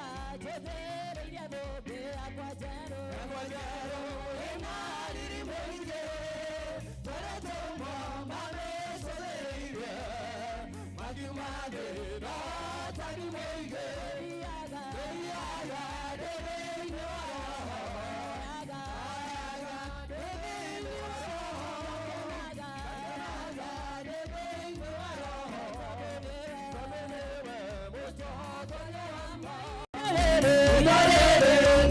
Njũthĩrĩirie thũmbĩ yakwa njerũ. Yakwa njerũ ĩna riri mũingĩ, tũrĩtũmwo mamĩcũthĩrĩirie, makiuma thĩ no tani mũingĩ. Thiaga, Thiaga ndĩ thĩinĩ wa Roho, thiaga, ndĩ thĩinĩ wa Roho, kenaga, kenaga ndĩ thĩinĩ wa Roho, tondũ nĩwe tondũ nĩwe mũtongoria wa ma. Rĩrĩ,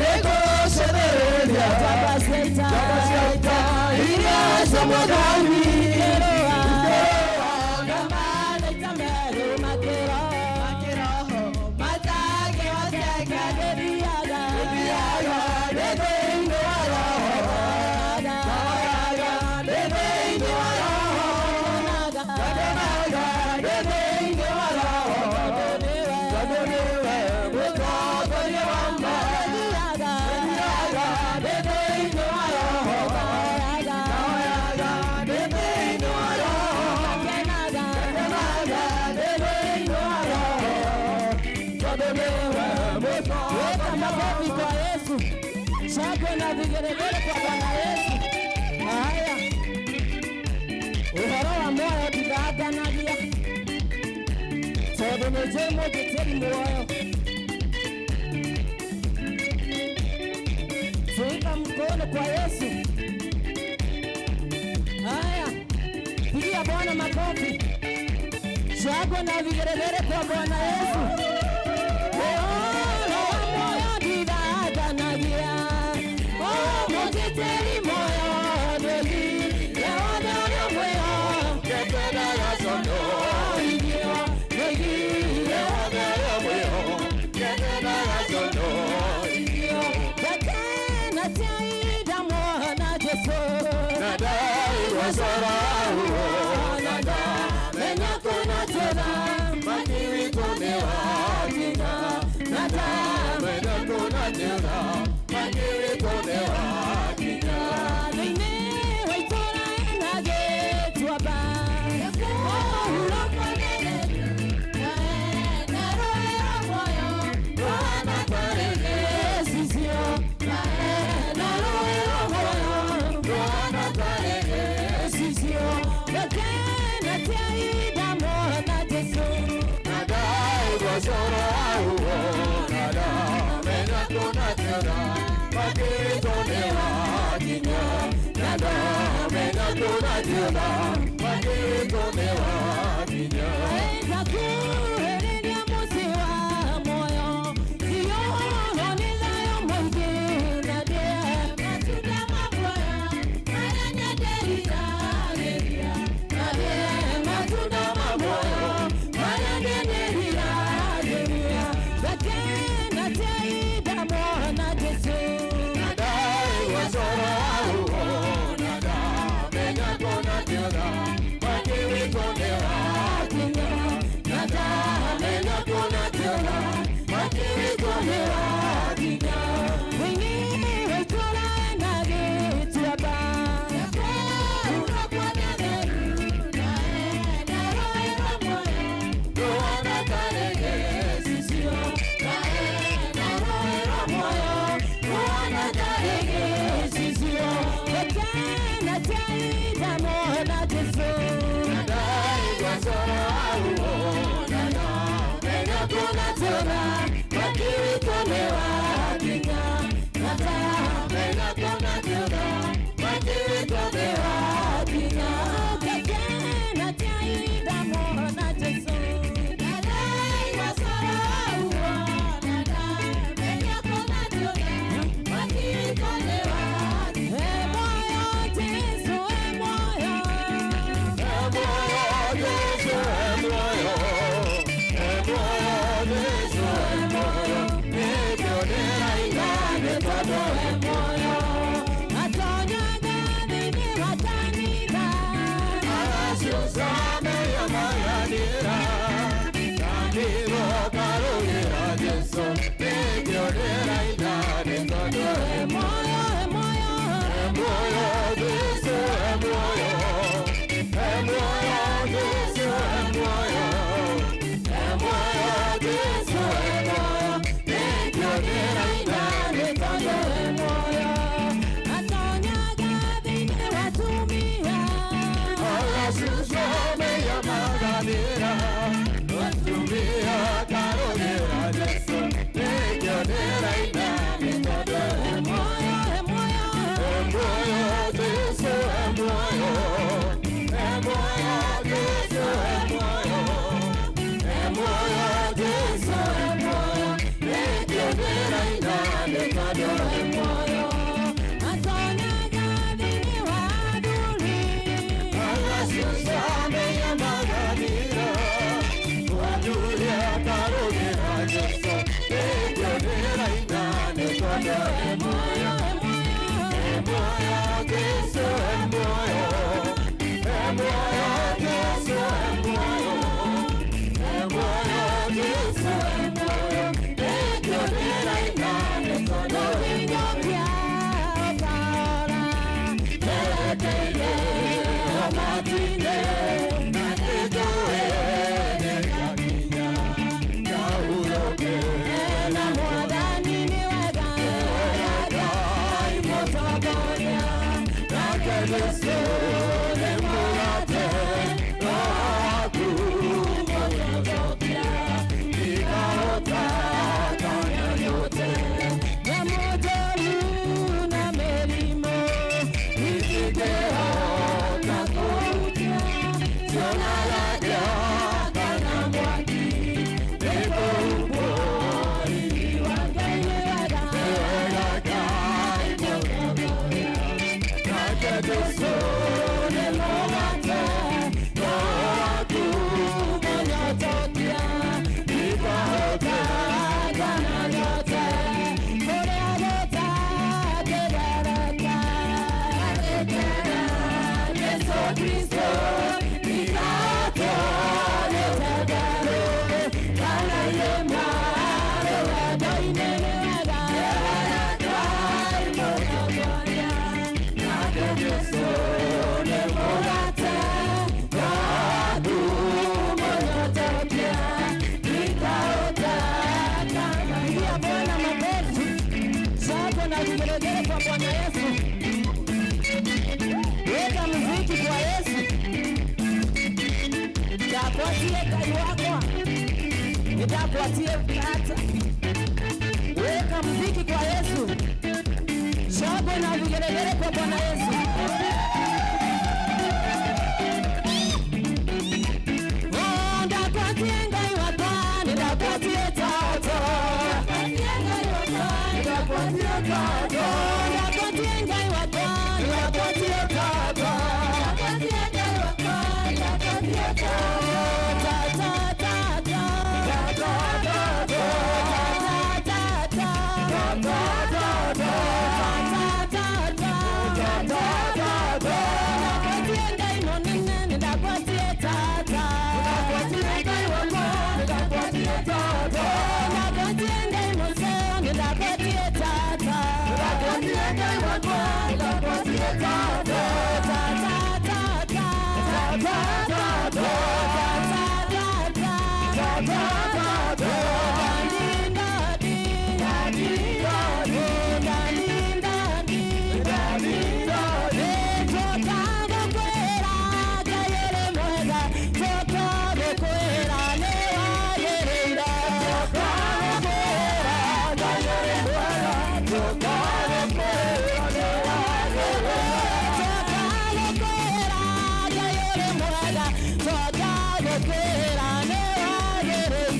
Nĩngũcũthĩrĩria njamba cia ita, njamba cia ita iria cia Mwathani, ikĩrũa, ikĩrũa na malaika merũ makĩroho, Makiroho matangĩhoteka. Ngĩthiaga, Thiaga ndĩ thĩinĩ wa Roho, kenaga, ndĩ thĩinĩ wa Roho, kenaga, kenaga ndĩ thĩinĩ wa Roho, tondũ nĩwe tondũ nĩwe mũtongoria wa ma. Thiaga, Thiaga ndĩ thĩinĩ wa Roho, kenaga, kenaga ndĩ thĩinĩ wa Roho, kenaga, kenaga ndĩ thĩinĩ wa Roho, tondũ nĩwe Weka mũtongoria wa makofi ma. kwa Yesu, shangwe na vigelegele kwa Bwana Yesu. Haya, ũhoro wa muoyo ndithanganagia, tondũ nĩ njũĩ mũngĩtĩri muoyo. Tuweka mkono kwa Yesu. Haya, pigia Bwana makofi, shangwe na vigelegele kwa Bwana Yesu. Ũhoro wa muoyo ndithanganagia, mũgitĩri muoyo nĩoigire wothe ũrĩa mwĩho Kekenaga tondũ nĩoigire wothe ũrĩa mwĩho, kekenaga tondũ Gakena tia mwana Jesu nadaigua cora nada menya kuna tena maki witũ nĩ wakinya, nada menya kũna njĩra maki witũ nĩ wakinya. Thĩinĩ wa itũũra na gĩtuamba mũhuro Na rũĩ rwa muoyo Rũhana tarĩ gĩcicio na rũĩ rwa muoyo rũhana tarĩ gĩcicio gakena tia ida mwana Jesu nadaigua coro nada menya kũna njĩra maki witũ nĩ wakinya, nada menya kũna njĩra maki witũ nĩ wakinya. Ndakuhĩrĩria mũciĩ wa muoyo Ziono nĩ thayũ mũingĩ na ndĩe matunda ma muoyo marĩa nyenderiragĩria. Na ndĩe matunda ma muoyo marĩa nyenderiragĩria Gakena tia ida mwana Jesu Nadaigua coro nada menya kũna njĩra maki witũ nĩ wakinya, Nada menya kũna njĩra maki witũ nĩ wakinya. Thĩinĩ wa itũũra na gĩtuamba Mũhuro kwa nyatheru na rũĩ rwa muoyo Rũhana tarĩ gĩcicio na rũĩ rwa muoyo rũhana tarĩ gĩcicio gakena tia ida mwana Jesu Nadaigua coro nada menya kũna njĩra maki witũ nĩ wakinya, Nada menya kũna njĩra maki witũ nĩ wakinya. Gakena tia ida mwana Jesu Nadaigua coro nada menya kũna njĩra maki witũ nĩ wakinya. E moyo Jesu e moyo E muoyo Jesu e muoyo, e muoyo Jesu Nitakuatie tata. Weka mziki kwa Yesu. Shangwe na vigelegele kwa Bwana Yesu. Oh, ndakwatie Ngai wakwa, nindakwatie tata. Oh, ndakwatie Ngai wakwa, nindakwatie tata. Ta, ta, ta, ta.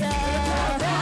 Yeah.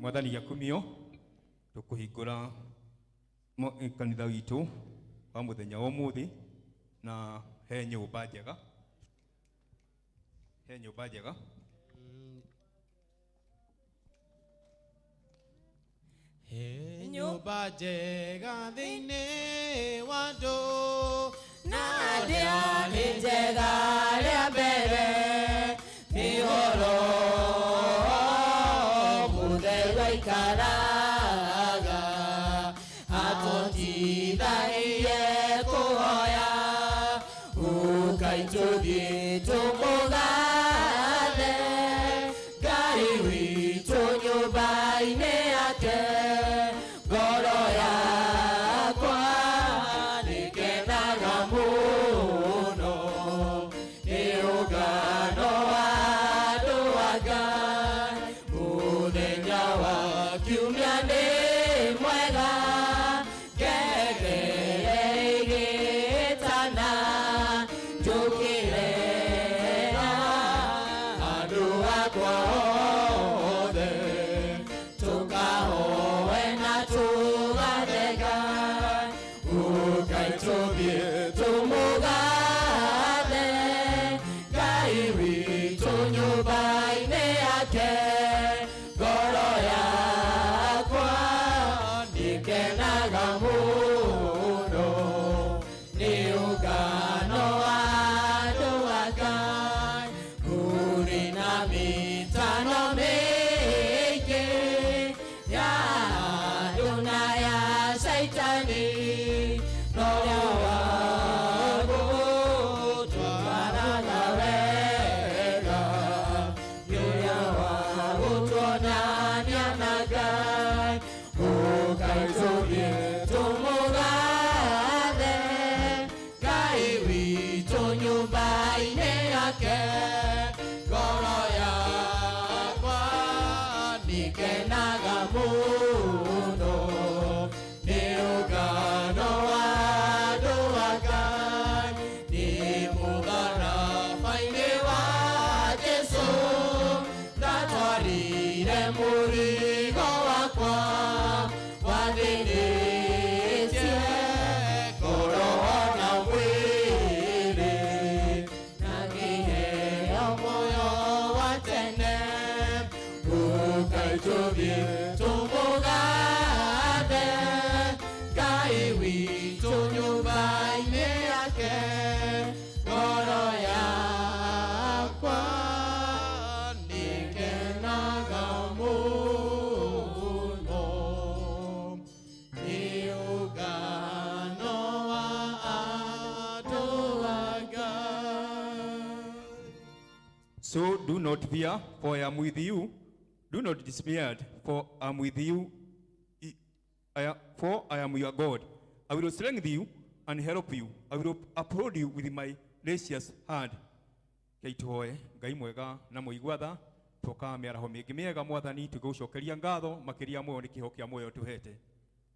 Mwathani gĩakumio tũkũhingũra kanitha witũ wa mũthenya wa ũmũthĩ na he nyũmba njega, he nyũmba njega. He nyũmba njega thĩinĩ wa andũ na ndĩarĩ njega rĩa mbere nĩ ũhoro mũtheru aikaraga atũtithagie kũhoya ũkai tũthiĩ tũmũgathe Ngai witũ nyũmba-inĩ yake ngoro yakwa nĩkenaga mũno nĩ ũngano wa andũ a Ngai mũthenya wa kiumia nĩ mwega ngengere ĩgĩtana njũkĩre na andũ akwa othe tũkahoe na tũgathe Ngai ũkai tũthiĩ tũmũgathe Ngai witũ nyũmba-inĩ yake ngoro yakwa nĩkenaga mũno nĩ ũngano wa andũ a Ngai kũrĩ na mĩtano mĩingĩ ya andũ na ya Caitani no Do not fear, for I am with you. Do not despair, for I am with you. For I am your God. I will strengthen you and help you. I will uphold you with my righteous hand. Kei tuhoe. Ngai mwega na mũigua tha, twoka mĩaraho mĩingĩ mĩega, Mwathani, tũgũcokeria ngatho makĩria muoyo nĩ kĩho kĩa muoyo tũhete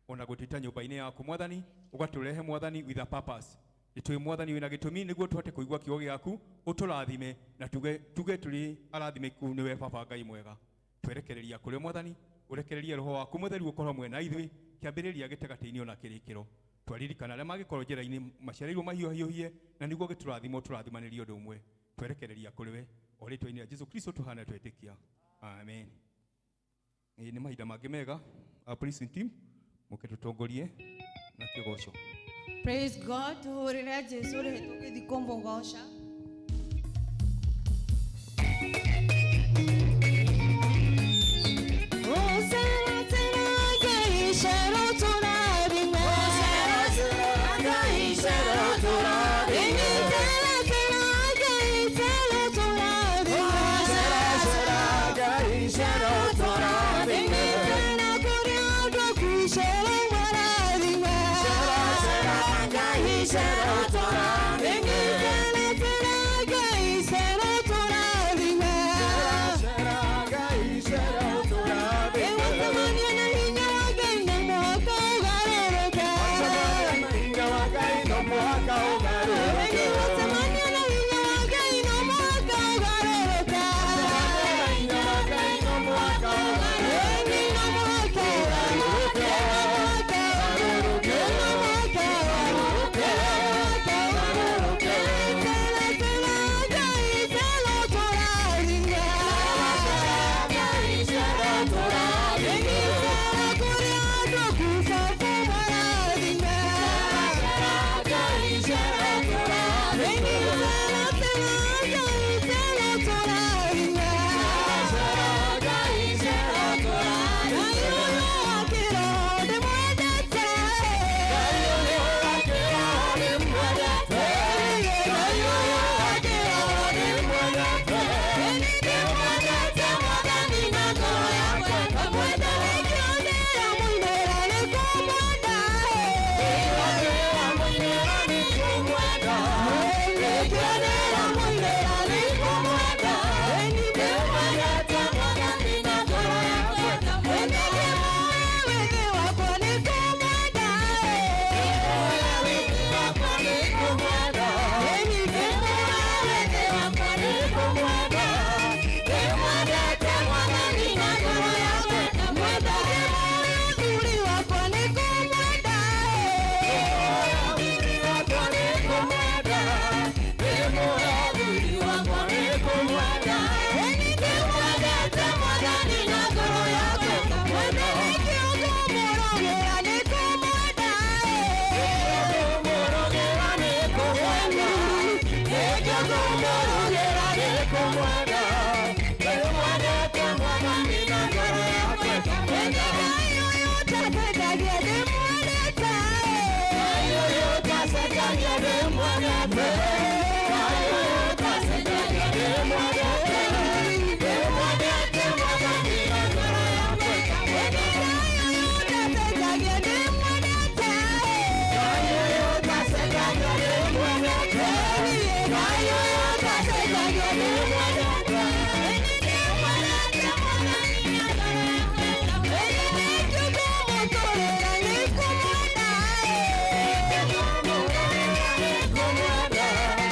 ona gũtwĩta nyũmba-inĩ yaku, Mwathani, ũgatũrehe, Mwathani, with a purpose. Nĩ tũĩ, Mwathani, wĩna gĩtũmi nĩguo tũhote kũigua kiugo gĩaku, ũtũrathime na tuge tũrĩ arathimĩku nĩwe. Baba Ngai mwega, twerekereria kũrĩ Mwathani, ũrekererie Roho waku Mũtheru ũkorwo hamwe na ithuĩ kĩambĩrĩria, gĩtagatĩ-inĩ ona kĩrĩkĩro. Twaririkana arĩa mangĩkorwo njĩra-inĩ maciarĩirwo mahiũhiũhie na nĩguo gĩtũrathimo tũrathimanĩrie ũndũ ũmwe. Twerekereria kũrĩ we o rĩtwa-inĩ rĩa Jesu Kristo tuhana twetĩkia, amen. Ĩĩ, nĩ mahinda mangĩ mega. Our praising team, mũke tũtongorie na kĩgoco. Praise God. Tuhurire Jesu rĩ tũgĩthiĩ kũmũgoca. Yeah.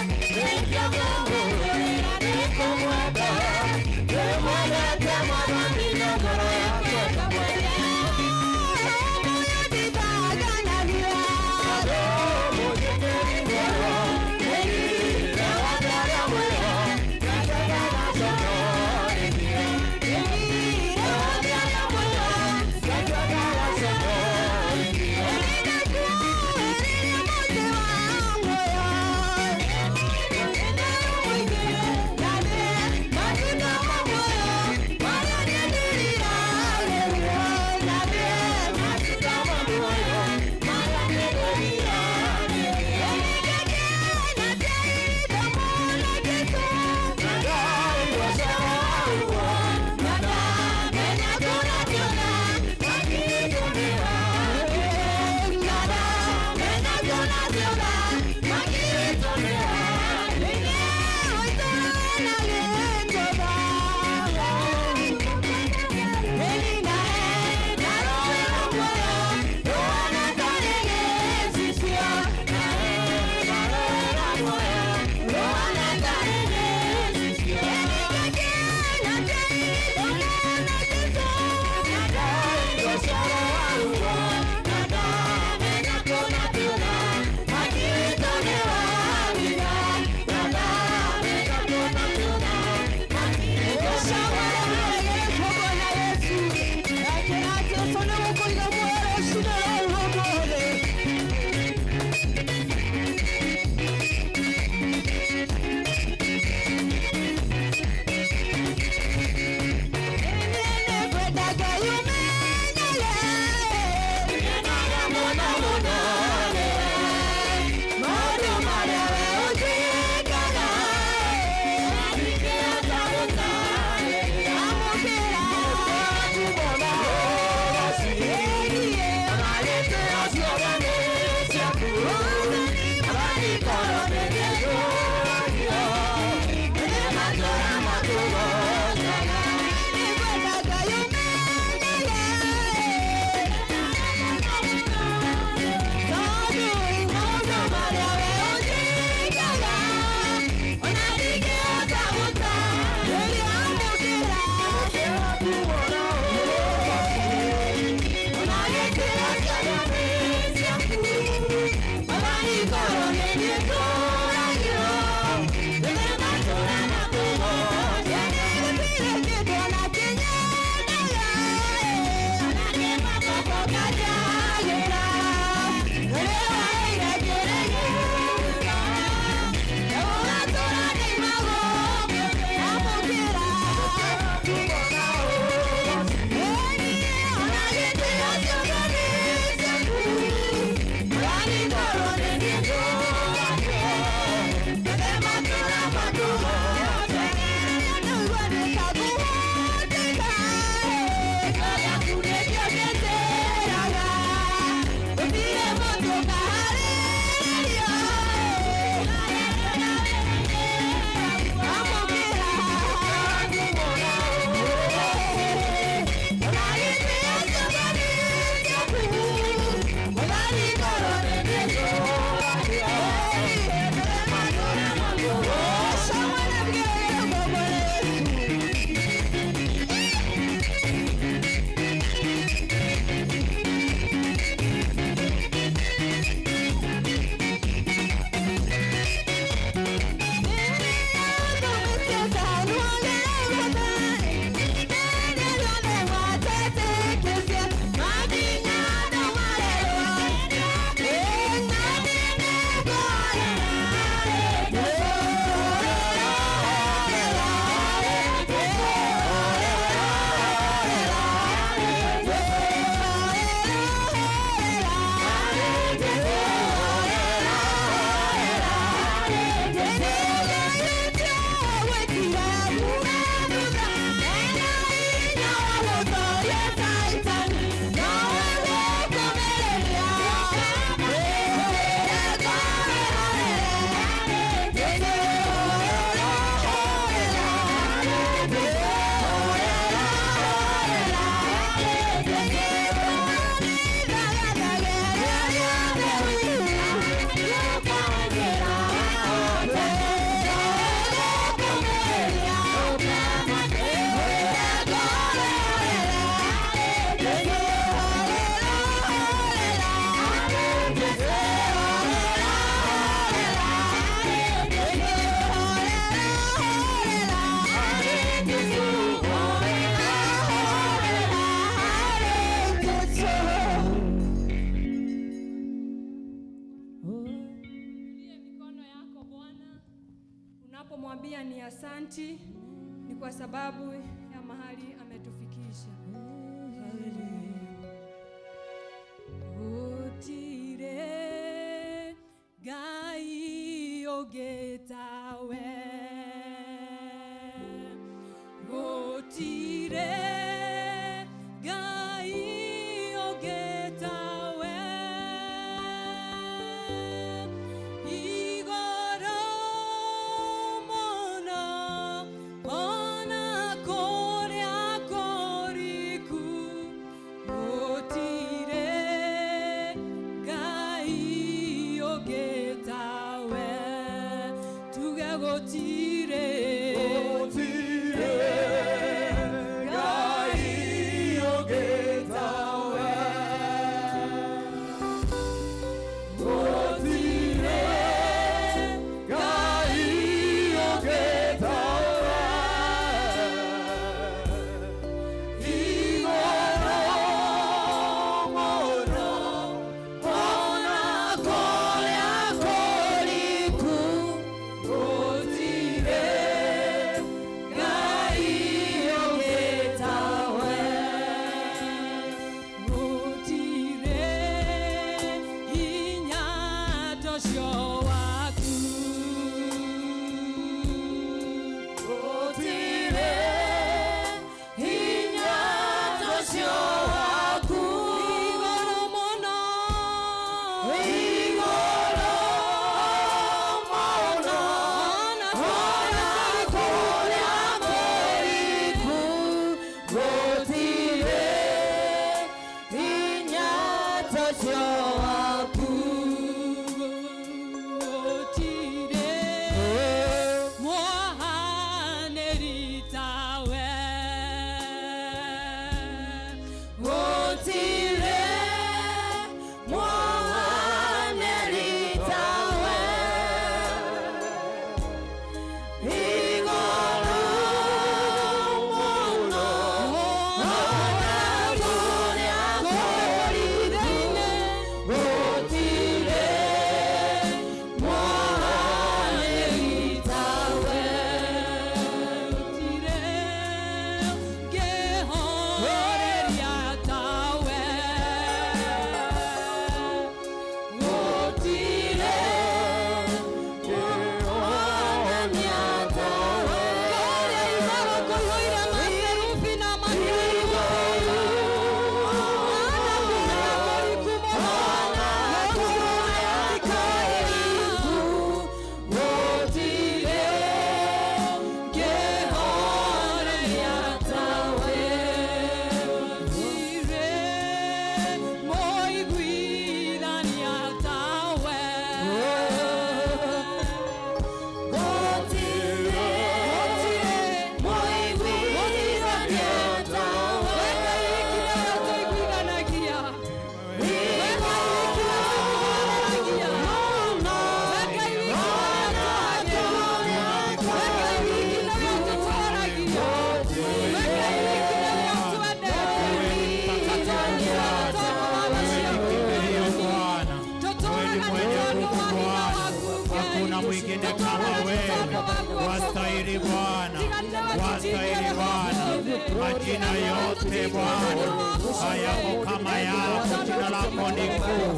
Tunapomwambia ni asanti, ni kwa sababu ya mahali ametufikisha. Haleluya. Gũtirĩ Ngai ũngĩ tawe. Gũtirĩ Ngai ũngĩ tawe. Igũrũ mũno, ona kũrĩa kũriku, gũtirĩ Ngai ũngĩ tawe. Tuge gũtirĩ. Ngai ũngĩ tawe. Gũtirĩ Ngai ũngĩ tawe. Igũrũ mũno, ona kũrĩa kũriku, gũtirĩ Ngai ũngĩ tawe. Gũtirĩ hinya ta ũcio waku. Gũtirĩ hinya ta ũcio waku. Igũrũ mũno, Igũrũ mũno, ona ona kũrĩa kũriku, gũtirĩ hinya ta ũcio waku. Gũtirĩ mwahanĩri tawe. Gũtirĩ mwahanĩri tawe. Igũrũ mũno, ona kũrĩa kũriku, gũtirĩ mwahanĩri tawe. Gũtirĩ ngĩhoreria tawe. Gũtirĩ ngĩhonania tawe. Kũrĩa igũrũ kũihũire makerubi na makerubi. Ona kũrĩa kũriku mũno, gũtirĩ Gũtirĩ ngĩhoreria tawe. Gũtirĩ mũiguithania tawe. Gũtirĩ mũiguithania tawe. Weka wiki nayo tũiguithanagia. Weka wiki nayo tũiguithanagia. Weka wiki nayo tũhagĩra. Weka wiki nayo tũtwaragia. Weka wiki nayo twendete. Tũtũũraga tondũ wa maciaro. Kimbilio Bwana, Tũtũũraga wewe nĩ ni mwenye tondũ nguvu wa hinya Bwana, waku Ngai. hakuna mwingine kama Tũtũũraga nĩ wewe. tondũ wa guoko Wastahili gwaku. Bwana, Tiga nĩwe wastahili tũtingĩrĩ Bwana, ũmũthĩ. majina yote Bwana hayako kama yako. Jina lako ni kuu,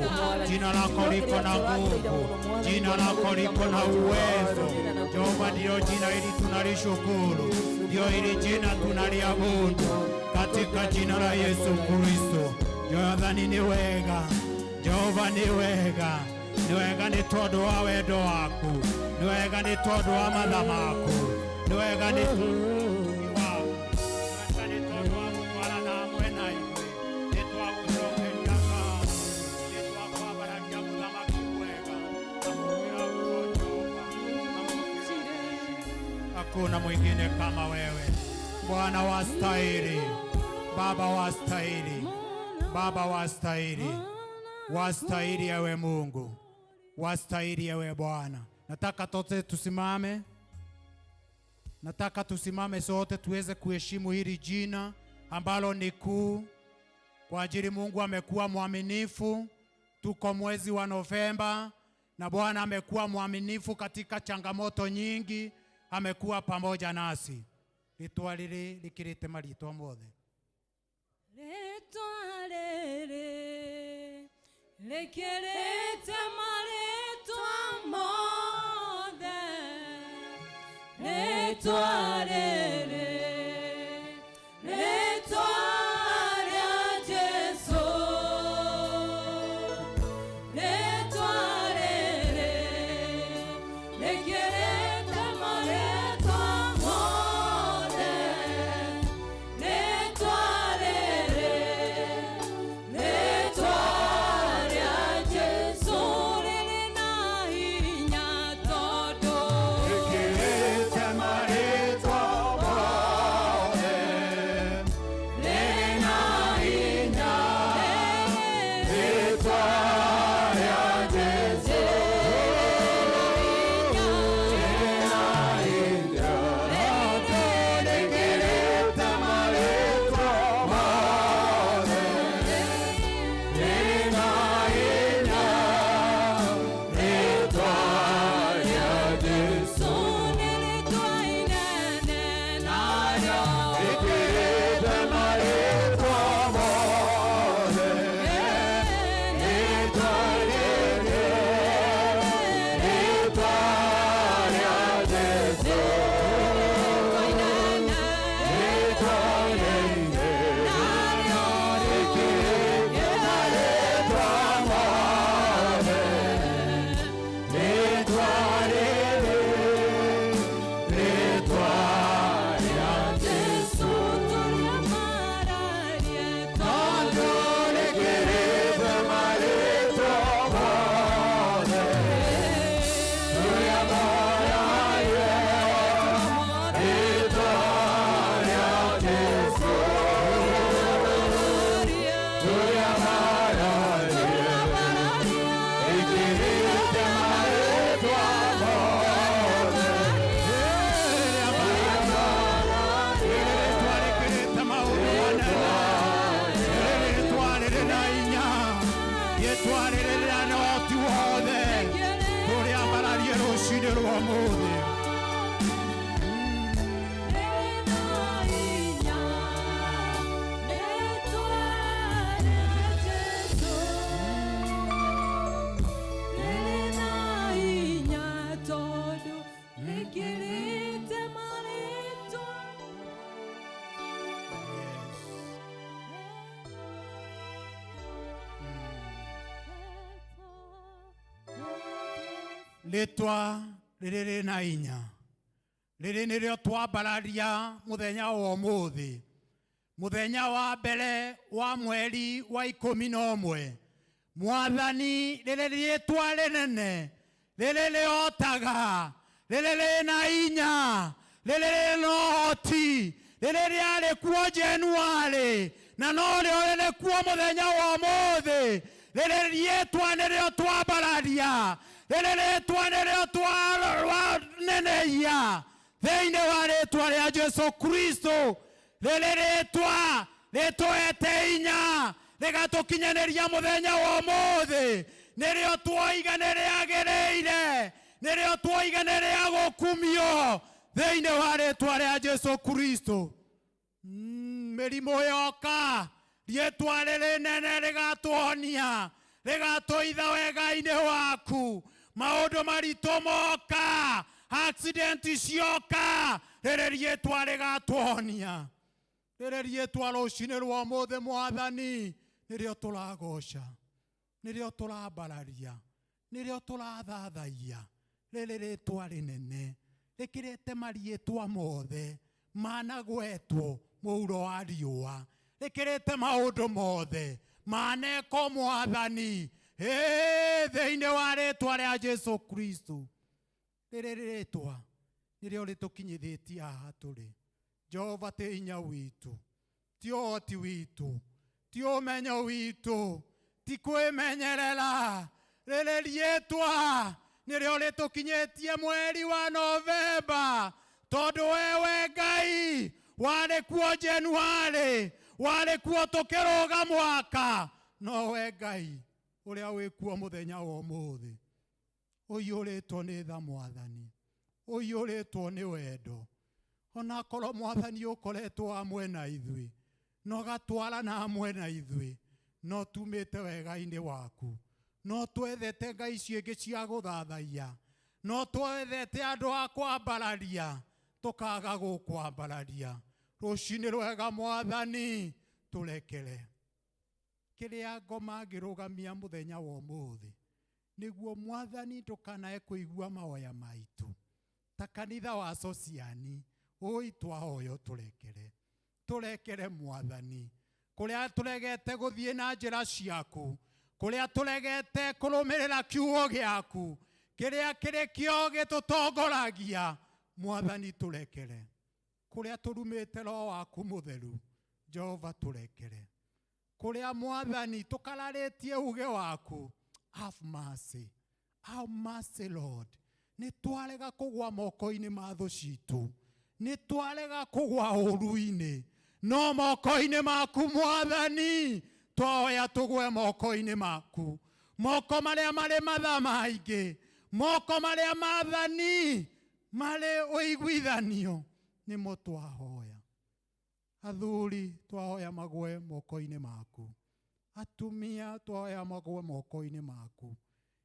jina lako liko na nguvu, jina lako liko na uwezo. Jehova, ndiyo jina hili tunalishukuru, ndiyo hili jina tunaliabudu katika jina la Yesu Kristo. Jehova ni wega, Jehova ni wega, ni wega nĩ tondũ wa wendo waku, nĩ wega nĩ tondũ wa matha maku, nĩ wega nĩ tondũ waku, nĩ wega nĩ tondũ wa gũtwarana hamwe na ithuĩ. Nĩ twagũcokeria ngatho, nĩ twakwambararia mũthamaki mwega, amũkĩra nguo Jehova, amũkĩra. Hakuna mwingine kama wewe Bwana, wastahili Baba, wastahili Baba, wastahili, wastahili ewe Mungu, wastahili ewe Bwana. Nataka tote tusimame, nataka tusimame sote tuweze kuheshimu hili jina ambalo ni kuu, kwa ajili Mungu amekuwa mwaminifu. Tuko mwezi wa Novemba na Bwana amekuwa mwaminifu katika changamoto nyingi. Amekuwa pamoja nasi. Rĩtwa rĩrĩ rĩkĩrĩte marĩtwa mothe. Rĩtwa rĩrĩ rĩkĩrĩte marĩtwa mothe. Rĩtwa rĩrĩ, rĩtwa rĩa Jesũ. Rĩtwa rĩrĩ rĩkĩrĩte marĩtwa mothe. Rĩtwa rĩrĩ, rĩtwa rĩa Jesũ rĩrĩ na hinya tondũ Rĩkĩrĩte marĩtwa mothe. Rĩrĩ na hinya. Rĩtwa rĩa Jesũ. Rĩrĩ na hinya. Rĩkĩrĩte marĩtwa mothe. Rĩrĩ na hinya. Rĩtwa rĩa Jesũ. Nĩ rĩtwa inene narĩo. Rĩkĩrĩte marĩtwa mothe. Rĩtwa rĩrĩ, rĩtwa rĩa Jesũ. Rĩtwa rĩrĩ, rĩkĩrĩte marĩtwa mothe. Rĩtwa rĩrĩ, rĩtwa rĩa Jesũ tũrĩamararie Tondũ rĩkĩrĩte marĩtwa mothe. Tũrĩamararie rĩtwa rĩa Jesũ. Tũrĩamararie rĩkĩrĩte marĩtwa mothe. Rĩrĩ rĩkĩrĩte maũndũ manene. Rĩrĩ rĩtwa rĩrĩ na hinya. Rĩtwa rĩrĩ rĩna ũhoti wothe. Tũrĩambararie rũcinĩ rwa ũmũthĩ. Rĩtwa rĩrĩ rĩna hinya. Rĩrĩ nĩrĩo twambararia mũthenya wa ũmũthĩ. Mũthenya wa mbere wa mweri wa 11. Mwathani, rĩrĩ rĩtwa rĩnene, rĩrĩ rĩhotaga, rĩrĩ rĩna hinya, rĩrĩ rĩna ũhoti, rĩrĩ rĩarĩ kuo January na norĩo rĩrĩ kuo mũthenya wa ũmũthĩ. Rĩrĩ rĩtwa nĩrĩo twambararia, rĩrĩ rĩtwa nĩrĩo twanenehia thĩinĩ wa rĩtwa rĩa Jesu Kristo. Rĩrĩ rĩtwa rĩtũhete hinya rĩgatũkinyanĩria mũthenya wa ũmũthĩ. Nĩrĩo twoiga nĩ rĩagĩrĩire, nĩrĩo twoiga nĩ rĩa gũkumio thĩinĩ wa rĩtwa rĩa Jesu Kristo. Mĩrimũ yoka, rĩtwa rĩrĩ nene rĩgatũhonia, rĩgatũitha wega-inĩ waku. Maũndũ maritũ moka, accident cioka, rĩrĩ rĩtwa rĩgatũhonia. Rĩrĩ rĩtwa rũcinĩ rwa ũmũthĩ Mwathani nĩrĩo tũragoca, nĩrĩo tũrambararia, nĩrĩo tũrathathaiya. Rĩrĩ rĩtwa rĩnene rĩkĩrĩte mariĩtwa mothe managwetwo mũhuro wa riũa, rĩkĩrĩte maũndũ mothe maneko Mwathani thĩinĩ wa rĩtwa rĩa Jesu Kristo. Rĩrĩ rĩtwa nĩrĩo rĩtũkinyithĩtie haha tũrĩ. Jehova ti hinya witũ, ti ũhoti witũ, ti ũmenyo witũ, ti kwĩmenyerera. Rĩrĩ rĩtwa nĩrĩo rĩtũkinyĩtie mweri wa Novemba, tondũ wewe Ngai warĩ kuo January, warĩ kuo tũkĩrũga mwaka, no we Ngai ũrĩa wĩ kuo mũthenya wa ũmũthĩ. Ũiyũrĩtwo nĩ tha Mwathani, Ũiyũrĩtwo nĩ wendo. Onakorwo Mwathani ũkoretwo hamwe na ithuĩ, na ũgatwarana hamwe na ithuĩ, no tumĩte wega-inĩ waku. No twethete ngai icio ingĩ cia gũthathaiya. No twethete andũ a kwambararia, tũkaga gũkwambararia. Rũcinĩ rwega Mwathani, tũrekere. Kĩrĩa ngoma ngĩrũgamia mũthenya wa ũmũthĩ, nĩguo Mwathani ndũkanae kũigua mahoya maitũ. Ta kanitha wa Sociani, ũi twahoya ũtũrekere. Tũrekere Mwathani. Kũrĩa tũregete gũthiĩ na njĩra ciaku, kũrĩa tũregete kũrũmĩrĩra kiugo gĩaku, kĩrĩa kĩrĩ kĩo gĩtũtongoragia, Mwathani tũrekere. Kũrĩa tũrumĩte Roho waku mũtheru, Jehova tũrekere. Kũrĩa Mwathani tũkararĩtie uge waku, have mercy. Have mercy, Lord. Nĩ twarega kũgwa moko-inĩ ma thũ citũ. Nĩ twarega kũgwa ũru-inĩ. No moko-inĩ maku Mwathani, twahoya tũgwe moko-inĩ maku. Moko marĩa marĩ matha maingĩ, moko marĩa Mwathani marĩ ũiguithanio, nĩmo twahoya. Athuri twahoya magwe moko-inĩ maku. Atumia twahoya magwe moko-inĩ maku.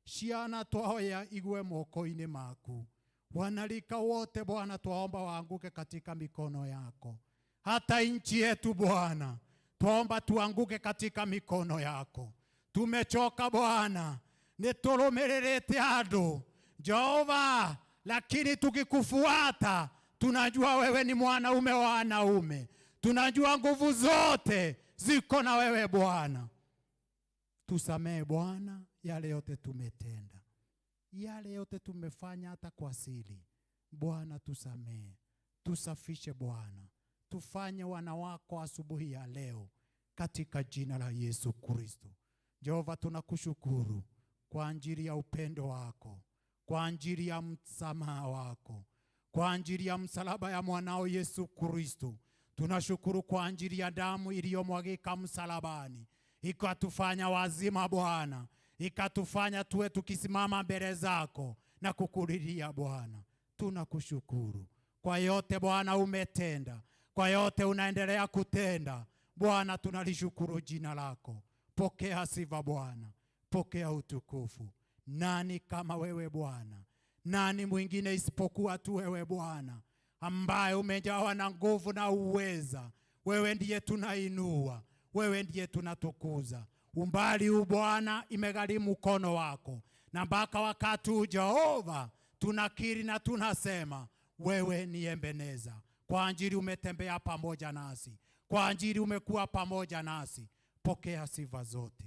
Ciana twahoya igwe moko-inĩ maku. Wanarika wote Bwana twaomba waanguke katika mikono yako. Hata nchi yetu Bwana twaomba tuanguke katika mikono yako. Tumechoka Bwana, nĩtũrũmĩrĩrĩte andũ Jehova, lakini tukikufuata tunajua wewe ni mwanaume wa wanaume, tunajua nguvu zote ziko na wewe Bwana. Tusamee Bwana yale yote tumetenda, yale yote tumefanya hata kwa siri. Bwana tusamee, tusafishe Bwana, tufanye wana wako asubuhi ya leo katika jina la Yesu Kristo. Jehova, tunakushukuru kwa ajili ya upendo wako, kwa ajili ya msamaha wako, kwa ajili ya msalaba ya mwanao Yesu Kristo. Tunashukuru kwa ajili ya damu iliyomwagika msalabani, ikatufanya wazima Bwana, ikatufanya tuwe tukisimama mbele zako na kukulilia Bwana. Tunakushukuru kwa yote Bwana umetenda, kwa yote unaendelea kutenda Bwana, tunalishukuru jina lako. Pokea sifa Bwana, pokea utukufu. Nani kama wewe Bwana? Nani mwingine isipokuwa tu wewe Bwana, ambaye umejawa na nguvu na uweza. Wewe ndiye tunainua, wewe ndiye tunatukuza. Umbali huu Bwana imegharimu mkono wako, na mpaka wakati huu Jehova tunakiri na tunasema wewe ni Ebeneza. Kwa ajili umetembea pamoja nasi, kwa ajili umekuwa pamoja nasi. Pokea sifa zote.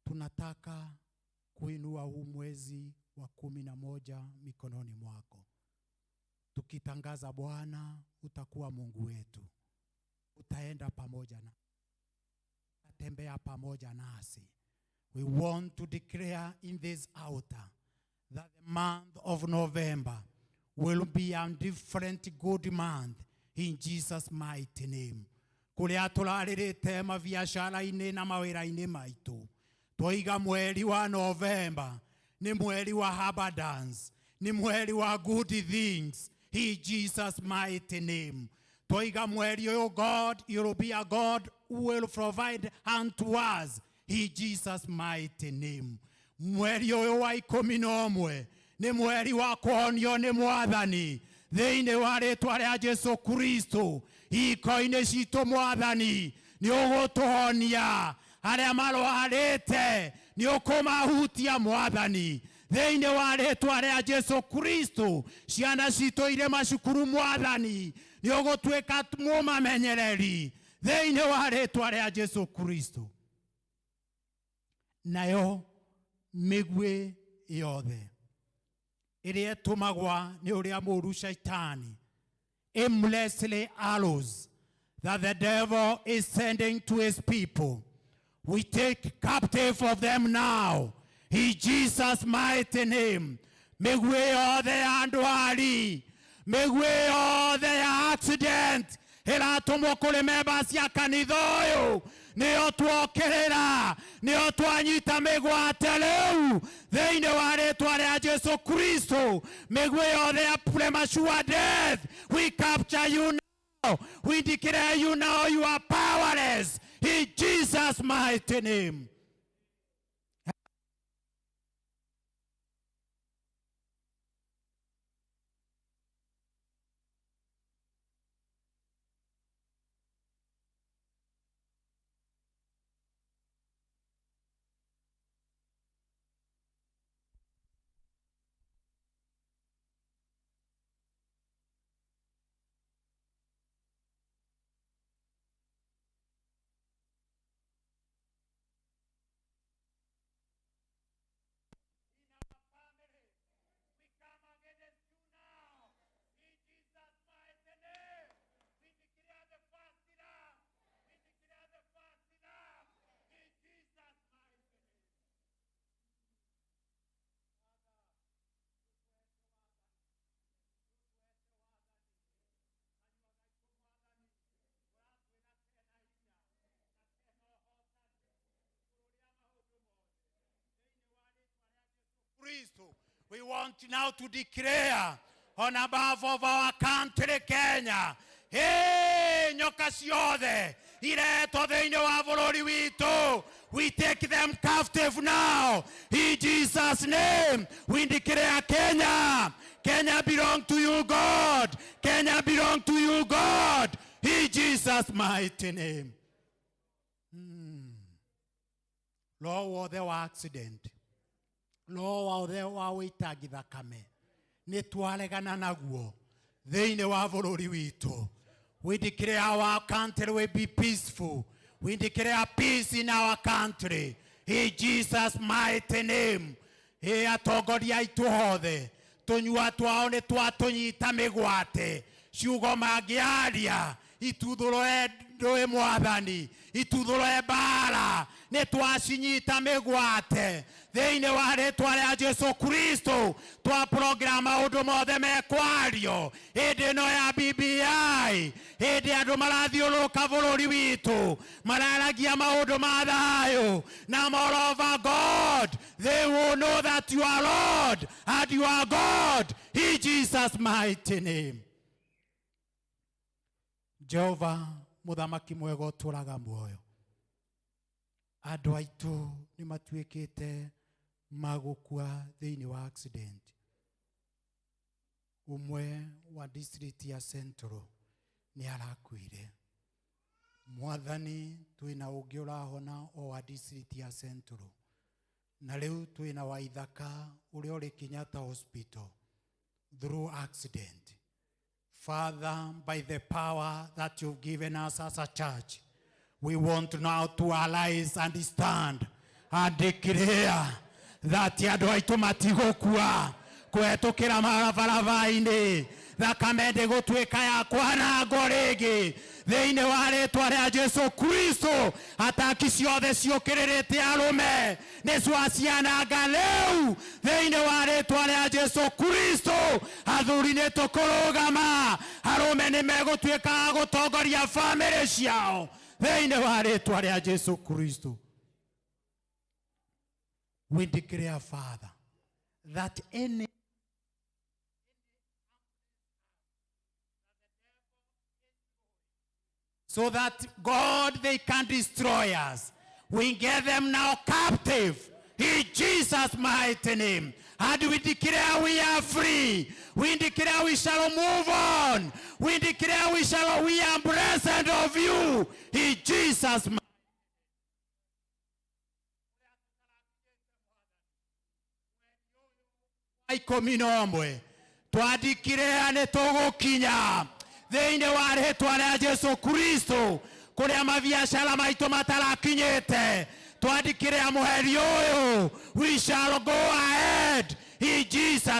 Tunataka kuinua huu mwezi wa 11 mikononi mwako, tukitangaza Bwana utakuwa Mungu wetu, utaenda pamoja na utatembea pamoja nasi. We want to declare in this altar that the month of November will be a different good month in Jesus' mighty name. Kuria tũrarĩrĩte mabiacara-inĩ na mawĩra-inĩ maitũ, twoiga mweri wa November nĩ mweri wa abundance, nĩ mweri wa good things in Jesus' mighty name. Twoiga mweri ũyũ, God, you will be a God who will provide unto us in Jesus' mighty name. Mweri ũyũ wa 11 nĩ mweri wa kũhonio nĩ Mwathani thĩinĩ wa rĩtwa rĩa Jesu Kristo. Iko-inĩ citũ Mwathani nĩ ũgũtũhonia, arĩa marwarĩte nĩ ũkũmahutia Mwathani thĩinĩ wa rĩtwa rĩa Jesu Kristo. Ciana citũ irĩ macukuru Mwathani nĩ ũgũtuĩka mũmamenyereri thĩinĩ wa rĩtwa rĩa Jesu Kristo. Nayo mĩguĩ yothe ĩrĩa ĩtũmagwa nĩ ũrĩa mũũru Shaitani, aimlessly arrows that the devil is sending to his people, we take captive of them now in Jesus' mighty name. Mĩguĩ yothe ya ndwari, mĩguĩ yothe ya accident ĩratũmwo kũrĩ members ya kanitha ũyũ Nĩyo tuokĩrĩra, nĩyo twanyita mĩgwate rĩu thĩinĩ wa rĩtwa rĩa Jesu Kristo. Mĩguĩ yothe ya premature death, we capture you now. We declare you now you are powerless in Jesus' mighty name. Kristo. We want now to declare on behalf of our country Kenya. Hey, nyoka ciothe iretwo thĩinĩ wa bũrũri witũ, we take them captive now in Jesus' name. We declare Kenya, Kenya belong to you, God. Kenya belong to you, God, in Jesus' mighty name. Roho wothe wa accident, roho wothe wa wĩitangi thakame, nĩ twaregana naguo thĩinĩ wa bũrũri witũ. We declare our country will be peaceful. We declare peace in our country in Jesus' mighty name. Ĩ atongoria aitũ othe, tũnyua twao nĩ twatũnyita mĩgwate, ciugo mangĩaria ituthũrwe ndũĩ mwathani, ituthũrwe mbara, nĩ twacinyita mĩgwate thĩinĩ wa rĩtwa rĩa Jesu Kristo. Twa program maũndũ mothe mekwario hĩndĩ ĩno ya BBI, hĩndĩ andũ marathiũrũrũka bũrũri witũ mararagia maũndũ ma thayũ, na moreover God, they will know that you are Lord and you are God in Jesus' mighty name. Jehova mũthamaki mwega ũtũraga muoyo, andũ aitũ nĩ matuĩkĩte magũkua thĩinĩ wa accident. Ũmwe wa district ya Central nĩ arakuire. Mwathani, twĩna ũngĩ ũrahona o wa district ya Central, na rĩu twĩna wa Ithaka ũrĩa ũrĩ Kenyatta Hospital through accident. Father, by the power that you've given us as a church, we want now to arise and stand and declare that andũ aitũ matigũkua kũhetũkĩra mabarabara-inĩ, thakame ndĩgũtuĩka ya kwanangwo rĩngĩ thĩinĩ wa rĩtwa rĩa Jesu Kristo. Ataki ciothe ciũkĩrĩrĩte arũme nĩ ciaciananga rĩu thĩinĩ wa rĩtwa rĩa Jesu Kristo. Athuri nĩ tũkũrũgama, arũme nĩ megũtuĩka a gũtongoria bamĩrĩ ciao thĩinĩ wa rĩtwa rĩa Jesu Kristo. We declare, Father, that any so that God they can destroy us, we get them now captive in Jesus' mighty name. And we declare we are free. We declare we shall move on. We declare we are blessed of you in Jesus' mighty name. 11 twandikire nĩ tũgũkinya thĩinĩ wa rĩtwa rĩa Jesu Kristo kũrĩa mabiacara maitũ matarakinyĩte. Twandikire mũheri ũyũ, we shall go ahead in Jesus.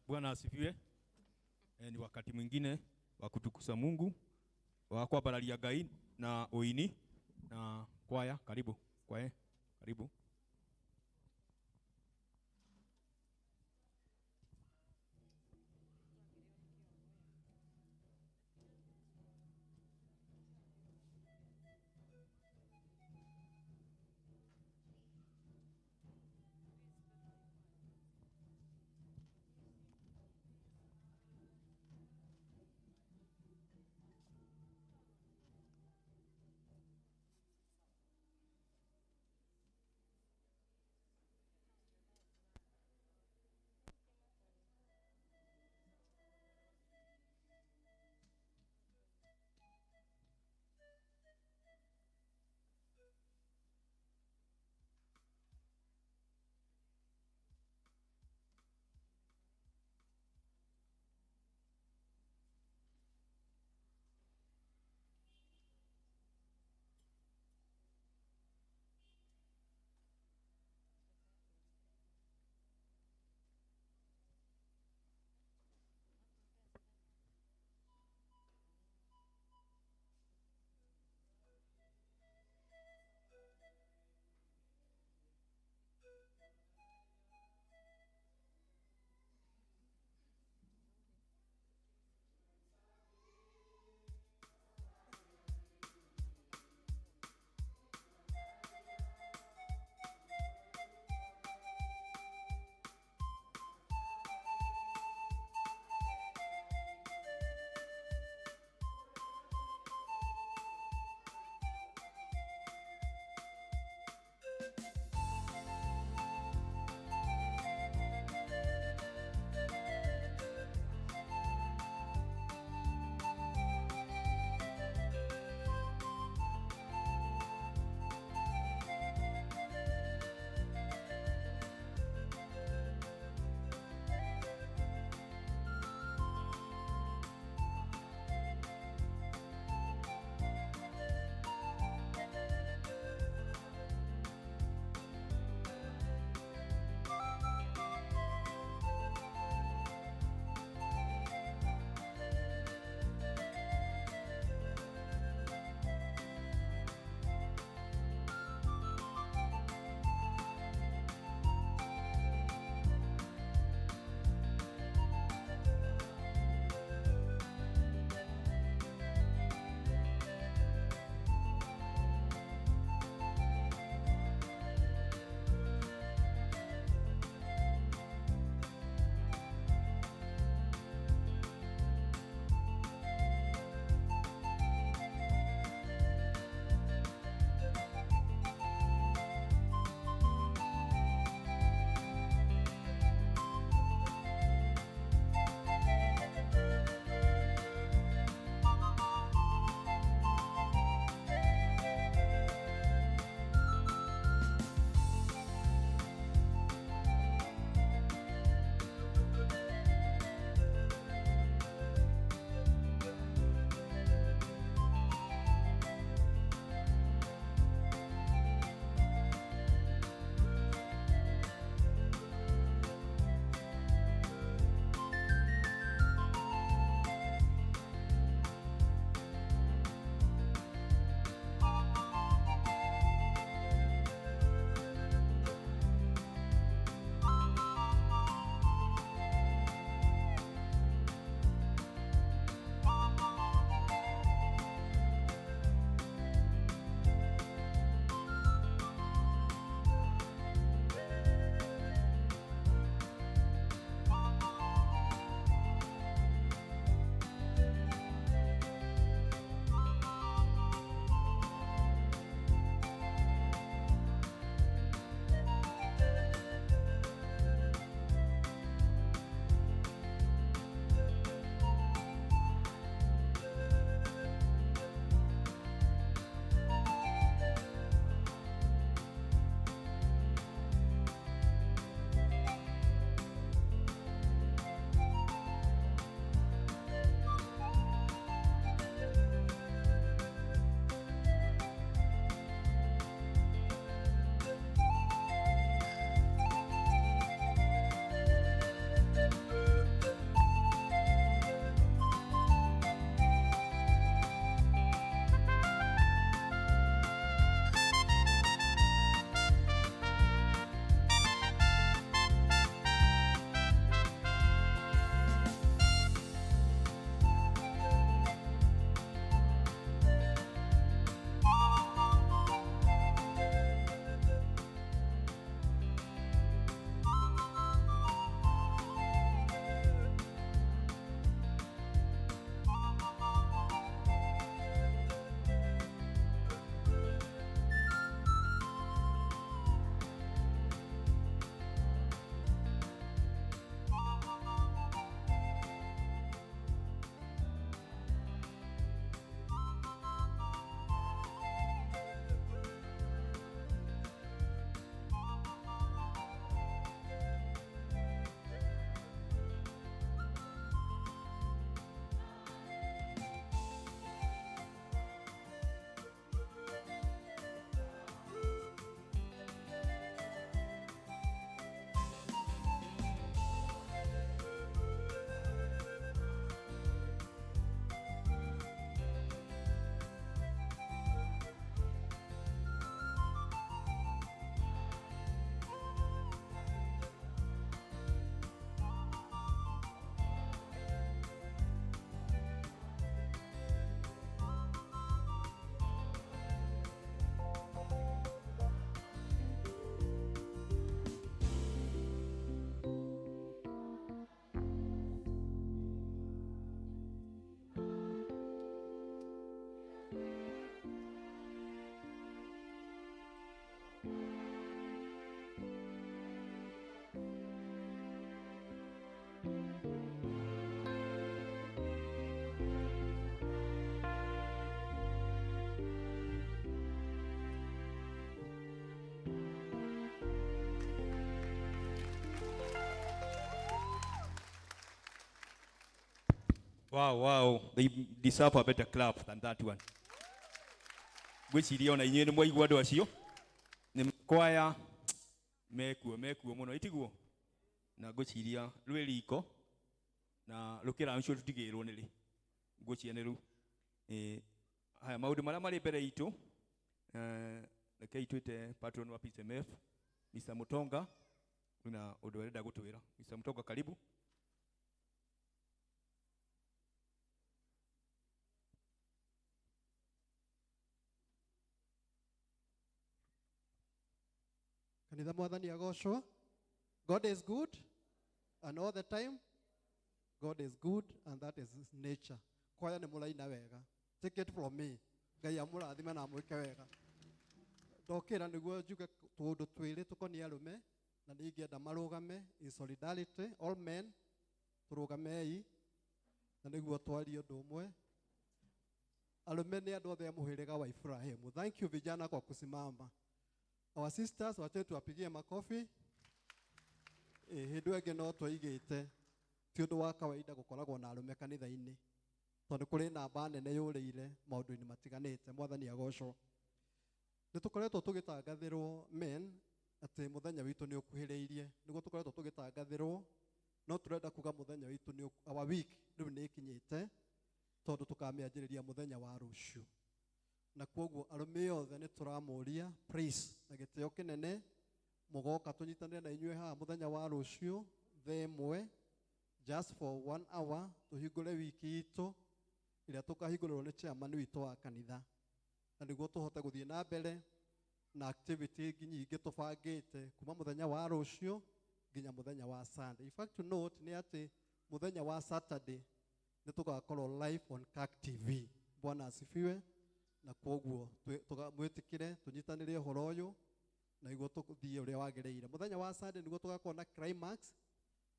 Bwana asifiwe. Ni wakati mwingine wa kutukuza Mungu, wa kwambararia Ngai na uini na kwaya. Karibu kwaya, karibu. Wow, wow. They deserve a better clap than that one. Gwĩciria ona inyuĩ nĩ mwaigua andũ acio nĩ kwaya mekuo mekuo mũno itiguo na ngwĩciria rwĩ riko na rũkĩra ũcio tũtigĩrwo nĩ rĩ ngwĩciria nĩ rũu. Haya maũndũ marĩa marĩ mbere itũ, rekei twĩte patron wa PCMF Mr. Mutonga na ũndũ arenda gũtwĩra. Mr. Mutonga, karibu. Kanitha mwathani agocwo. God is good and all the time. God is good and that is his nature. Kwaya nĩ mũraina wega. Take it from me. Ngai amũrathime na amwĩke wega. Ndokĩra nĩguo njuge tũũndũ twĩrĩ tũkoniĩ arũme na nĩ ingĩenda marũgame in solidarity, all men tũrũgamei na nĩguo twarie ũndũ ũmwe. Arũme nĩ andũ othe a mũhĩrĩga wa Ibrahimu. Thank you vijana kwa kusimama. Our sisters, wache tuwapigie makofi. Hĩndĩ ĩngĩ no twaigĩte ti ũndũ wa kawaida gũkoragwo na arũme kanitha-inĩ tondũ kũrĩ namba nene yũrĩire maũndũ-inĩ matiganĩte. Mwathani agocwo. Nĩ tũkoretwo tũgĩtangathĩrwo men atĩ mũthenya witũ nĩ ũkuhĩrĩirie, nĩguo tũkoretwo tũgĩtangathĩrwo, no tũrenda kuga mũthenya witũ nĩ our week rĩu nĩ ĩkinyĩte tondũ tũkamĩanjĩrĩria mũthenya wa rũciũ. Na kwoguo arũme othe nĩ tũramũria please na gĩtĩo kĩnene mũgoka tũnyitanĩre na inyuĩ haha mũthenya wa rũciũ thaa ĩmwe just for 1 hour tũhingũre wiki itũ ĩrĩa tũkahingũrĩrwo nĩ chairman witũ wa kanitha na nĩguo tũhote gũthiĩ na mbere na activity nyingĩ tũbangĩte kuma mũthenya wa rũciũ nginya mũthenya wa Sunday. In fact, to note nĩ atĩ mũthenya wa Saturday nĩ tũgakorwo live on CAC TV. Bwana asifiwe. Na kwoguo mwĩtĩkĩre tũnyitanĩre ũhoro ũyũ na nĩguo tũthiĩ ũrĩa wagĩrĩire. Mũthenya wa Sunday nĩguo tũgakorwo na climax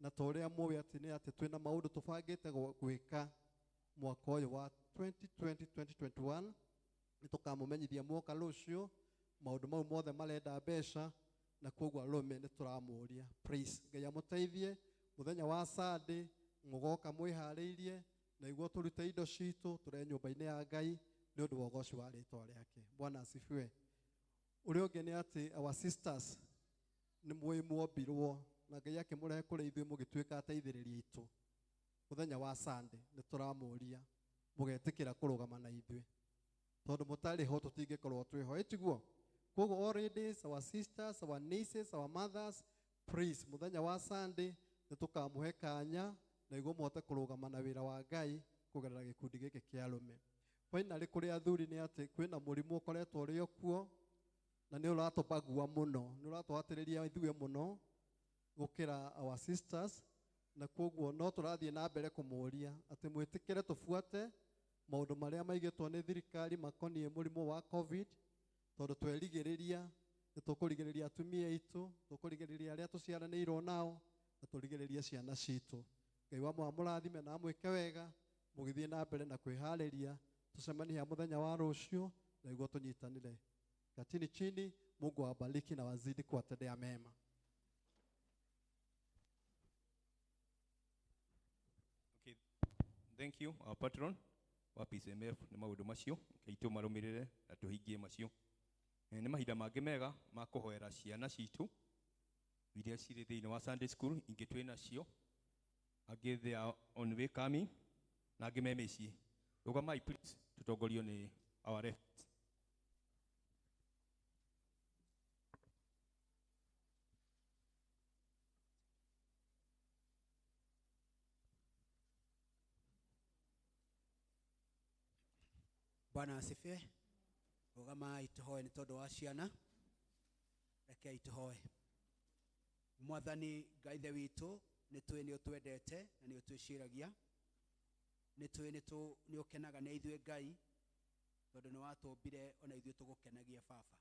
na ta ũrĩa mũĩ atĩ nĩ atĩ twĩna maũndũ tũbangĩte gwĩka mwaka ũyũ wa 2020 2021. Nĩ tũkamũmenyithia mwoka rũciũ maũndũ mau mothe marenda mbeca na kwoguo arũme nĩ tũramũria please Ngai amũteithie mũthenya wa Sunday mũgoka mwĩharĩirie na nĩguo tũrute indo citũ tũrehe nyũmba-inĩ ya Ngai nĩ ũndũ wa ũgoci wa rĩtwa rĩake. Bwana asifiwe. Ũrĩa ũngĩ nĩ atĩ our sisters nĩ mũĩ mwombirwo na Ngai akĩmũrehe kũrĩ ithuĩ mũgĩtuĩka ateithĩrĩria aitũ. Mũthenya wa Sunday nĩ tũramũria mũgetĩkĩra kũrũgama na ithuĩ tondũ mũtarĩ ho tũtingĩkorwo twĩho, ĩtiguo? Kwoguo all ladies, our sisters, our nieces, our mothers, please mũthenya wa Sunday nĩ tũkamũhe kanya na nĩguo mũhote kũrũgama na wĩra wa Ngai kũgerera gĩkundi gĩkĩ kĩa arũme. Finally kũrĩ athuri nĩ atĩ kwĩna mũrimũ ũkoretwo ũrĩ o kuo na nĩ ũratũbagua mũno, nĩ ũratũhatĩrĩria ithuĩ mũno gũkĩra our sisters, na kwoguo no tũrathiĩ na mbere kũmũria atĩ mwĩtĩkĩre tũbuate maũndũ marĩa maigĩtwo nĩ thirikari makoniĩ mũrimũ wa COVID, tondũ twerigĩrĩria nĩ tũkũrigĩrĩria atumia aitũ, tũkũrigĩrĩria arĩa tũciaranĩirwo nao na tũrigĩrĩrie ciana citũ. Ngai wa amũrathime na amwĩke wega mũgĩthiĩ na mbere na kwĩharĩria. Tucemanie mũthenya wa rũciũ na nĩguo tũnyitanĩre. Katini chini, Mungu awabariki na wazidi kuwatendea mema. Okay, thank you our patron wa PCMF nĩ maũndũ macio rekei tũmarũmĩrĩre na tũhingie macio. Nĩ mahinda mangĩ mega ma kũhoera ciana citũ iria cirĩ thĩinĩ wa Sunday school, ingĩ twĩ nacio, angĩ they are on way coming na angĩ me mĩciĩ. Rũgamai please tũtongorio nĩ our left. Bwana asifiwe. Rũgamai tũhoe nĩ tondũ wa ciana. Rekei tũhoe. Mwathani Ngai Ithe witũ, nĩ tũĩ nĩ ũtwendete na nĩ ũtwĩciragia. Nĩ tũĩ nĩ ũkenaga nĩ ithuĩ Ngai, tondũ nĩ watũmbire ona ithuĩ tũgũkenagia Baba.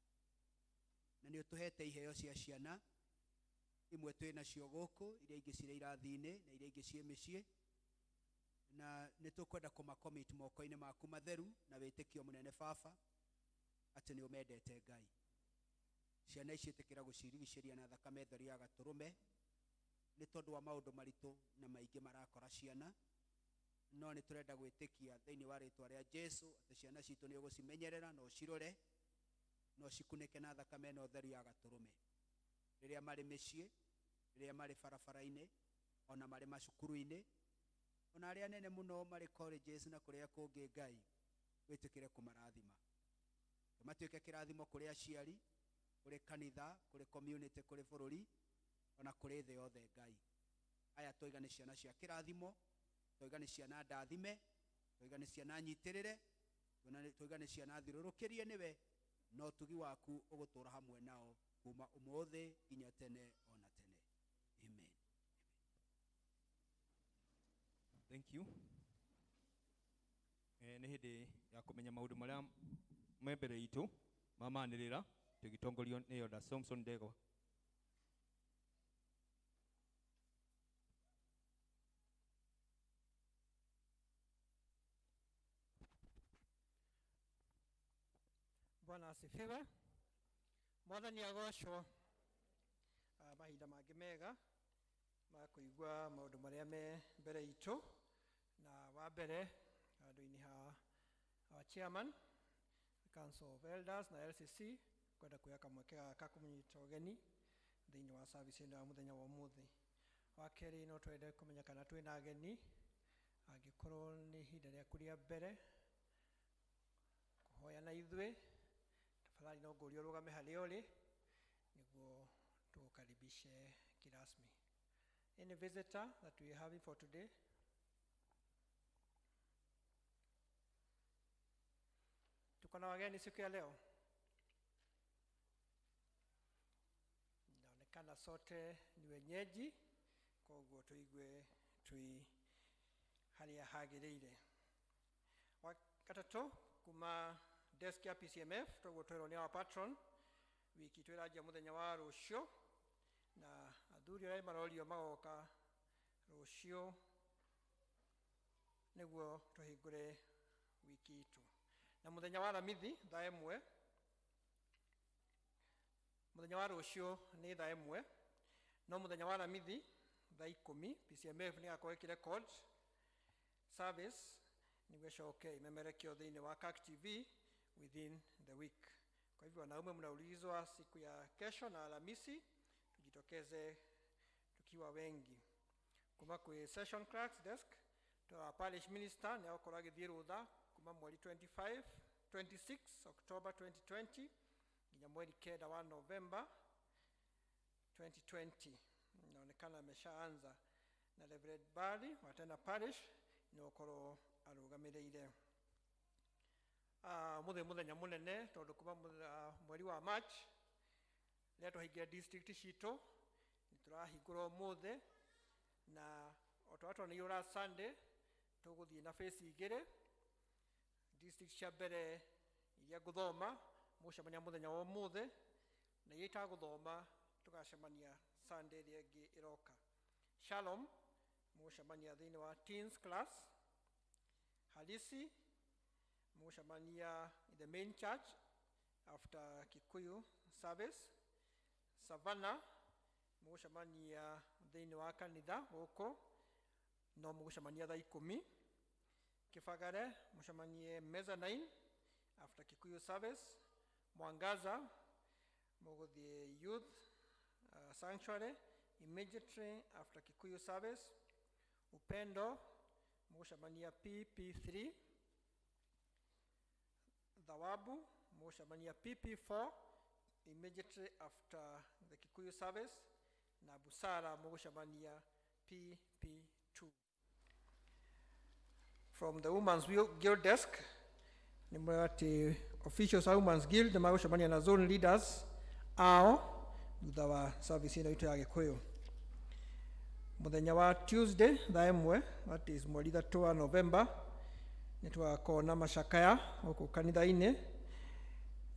Na Na nĩ ũtũhete iheo cia ciana imwe twĩ nacio gũkũ, iria ingĩ cirĩ irathi-inĩ na iria ingĩ ciĩ mĩciĩ, na nĩ tũkwenda kũmacommit moko-inĩ maku matheru na wĩtĩkio mũnene Baba atĩ nĩ ũmendete Ngai. Ciana ici ĩtĩkĩra gũcirigicĩria na thakame theru ya gatũrũme nĩ tondũ wa maũndũ maritũ na maingĩ marakora ciana, no nĩ tũrenda gwĩtĩkia thĩinĩ wa rĩtwa rĩa Jesu atĩ ciana citũ nĩ ũgũcimenyerera na ũcirore na ũcikunĩke na thakame ĩno theru ya gatũrũme rĩrĩa marĩ mĩciĩ, rĩrĩa marĩ barabara-inĩ, ona marĩ macukuru-inĩ, ona arĩa anene mũno marĩ colleges na kũrĩa kũngĩ. Ngai, wĩtĩkĩre kũmarathima, matuĩke kĩrathimo kũrĩ aciari, kũrĩ kanitha, kũrĩ community, kũrĩ bũrũri, ona kũrĩ thĩ yothe. Ngai, aya twaiga nĩ ciana cia kĩrathimo, twaiga nĩ ciana ndathime, twaiga nĩ ciana nyitĩrĩre, twaiga nĩ ciana thiũrũrũkĩrie nĩwe, na ũtugi waku ũgũtũũra hamwe nao kuma ũmũthĩ nginya tene ona tene. Amen. Thank you. Nĩ hĩndĩ ya kũmenya maũndũ marĩa me mbere itũ mamanĩrĩra tũgĩtongorio nĩ Elder Samson Ndegwa. Bwana asifiwe. Mwathani agocwo. Mahinda mangĩ mega ma kũigua maũndũ marĩa me mbere itũ, na wa mbere handũ-inĩ ha our chairman, Council of Elders na LCC, kwenda kuoya kamweke gaka kũmũnyita ũgeni thĩinĩ wa service ĩno ya mũthenya wa ũmũthĩ. Wa kerĩ, no twende kũmenya kana twĩna ageni. Angĩkorwo nĩ ihinda rĩaku rĩa mbere kũhoya na ithuĩ, tafadhali no ngũrie ũrũgame harĩa ũrĩ nĩguo tũgũkaribishe kirasmi. Any visitor that we are having for today? Tuko na wageni siku ya leo? Inaonekana sote ni wenyeji, koguo tuigue twi haria hagĩrĩire. Wa gatatũ, kuma desk ya PCMF, toguo twerwo nĩ our patron, wiki twĩranjia mũthenya wa rũciũ, na athuri arĩa marorio magoka rũciũ nĩguo tũhingũre wiki itũ. Na mũthenya wa Aramithi thaa 1, mũthenya wa rũciũ nĩ thaa 1, no mũthenya wa Aramithi thaa 10 PCMF nĩ gakorwo ĩkĩrecord service nĩguo ĩcoke imemerekio thĩinĩ wa CAC TV within the week. Kwa hivyo wanaume mnaulizwa siku ya kesho na Alhamisi tujitokeze tukiwa wengi. Kuma kwi session clerks desk to our parish minister nĩ agokorwo agĩthiĩ rũtha kuma mweri 25 26 October 2020 nginya mweri 9 wa November 2020. Inaonekana ameshaanza, na Reverend Barry wa Tena Parish nĩ ũkorwo arũgamĩrĩire. Mũthĩ mũthenya mũnene tondũ kuma mweri wa March rĩrĩa twahingire district citũ, nĩ tũrahingũra ũmũthĩ, na o ta ũrĩa tuonire last Sunday tũgũthiĩ na phase igĩrĩ. District cia mbere iria ngũthoma mũgũcemania mũthenya wa ũmũthĩ, na iria itagũthoma tũgacemania Sunday ĩrĩa ĩngĩ ĩroka. Shalom mũgũcemania thĩinĩ wa teens class. Halisi mũgũcemania in the main church after Kikuyu service. Savannah mũgũcemania thĩinĩ wa kanitha gũkũ, no mũgũcemania thaa 10. Kibagare mũcemanie mezzanine after Kikuyu service. Mwangaza mũgũthiĩ youth sanctuary immediately after Kikuyu service. Upendo mũgũcemania PP3. Thawabu mũgũcemania PP4 immediately after the Kikuyu service, na Busara mũgũcemania PP2. From the Women's Guild desk, nĩ mwega atĩ officials a Women's Guild nĩ magũcemania na zone leaders ao thutha wa service ĩno itũ ya Gĩkũyũ. Mũthenya wa Tuesday thaa 1, that is mweri 3 wa November, nĩ tũgakorwo na macakaya gũkũ kanitha-inĩ,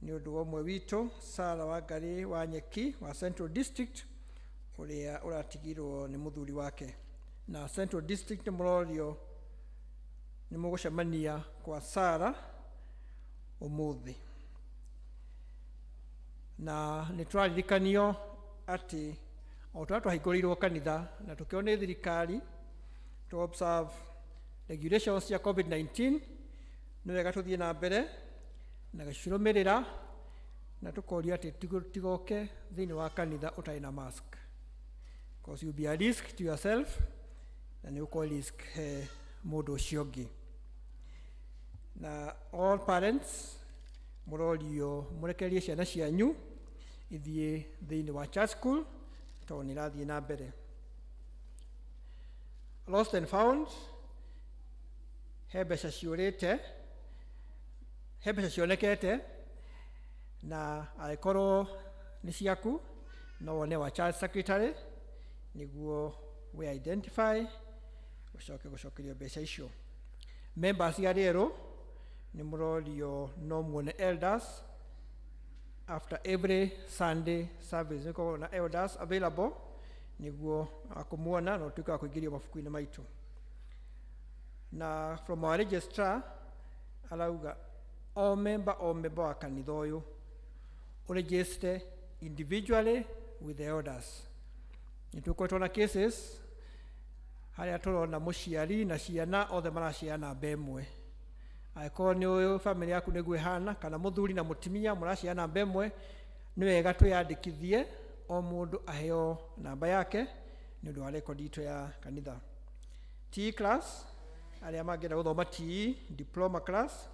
Nĩ ũndũ wa ũmwe witũ Sara Wangari wa Nyeki wa Central District, ũrĩa ũratigirwo nĩ mũthuri wake. Na Central District nĩ mũrorio nĩ mũgũcemania kwa Sara ũmũthĩ. Na nĩ tũraririkanio atĩ o ta ũrĩa twahingũrĩirwo kanitha na tũkĩo nĩ thirikari to observe regulations cia COVID-19, nĩ wega tũthiĩ na mbere na gũcirũmĩrĩra, na tũkorio atĩ tigoke thĩinĩ wa kanitha ũtarĩ na mask, because you'll be a risk to yourself na nĩ ũkorwo risk he mũndũ ũcio ũngĩ. Na all parents mũrorio mũrekererie ciana cianyu ithiĩ thĩinĩ wa church school tondũ nĩ irathiĩ na mbere. Lost and found, he mbeca ciũrĩte, he mbeca cionekete, na angĩkorwo nĩ ciaku no wone wa church secretary nĩguo we identify ũcoke gũcokerio mbeca icio. Members a rĩerũ nĩ mũrorio no muone elders after every Sunday service. Nĩ koragwo na elders available nĩguo akũmuona na ũtuĩke wa kũingĩrio mabuku-inĩ maitũ. Na from our registrar arauga o member wa kanitha ũyũ ũregister individually with the elders. Nĩ tũkoretwo na cases harĩa tũrona mũciari na ciana othe maraciara namba ĩmwe. Angĩkorwo nĩ ũyũ family yaku nĩguo ĩhana, kana mũthuri na mũtumia mũraciara namba ĩmwe, nĩ wega twĩyandĩkithie o mũndũ aheo namba yake nĩ ũndũ wa record itũ ya kanitha. TE class, arĩa mangĩenda gũthoma TE diploma class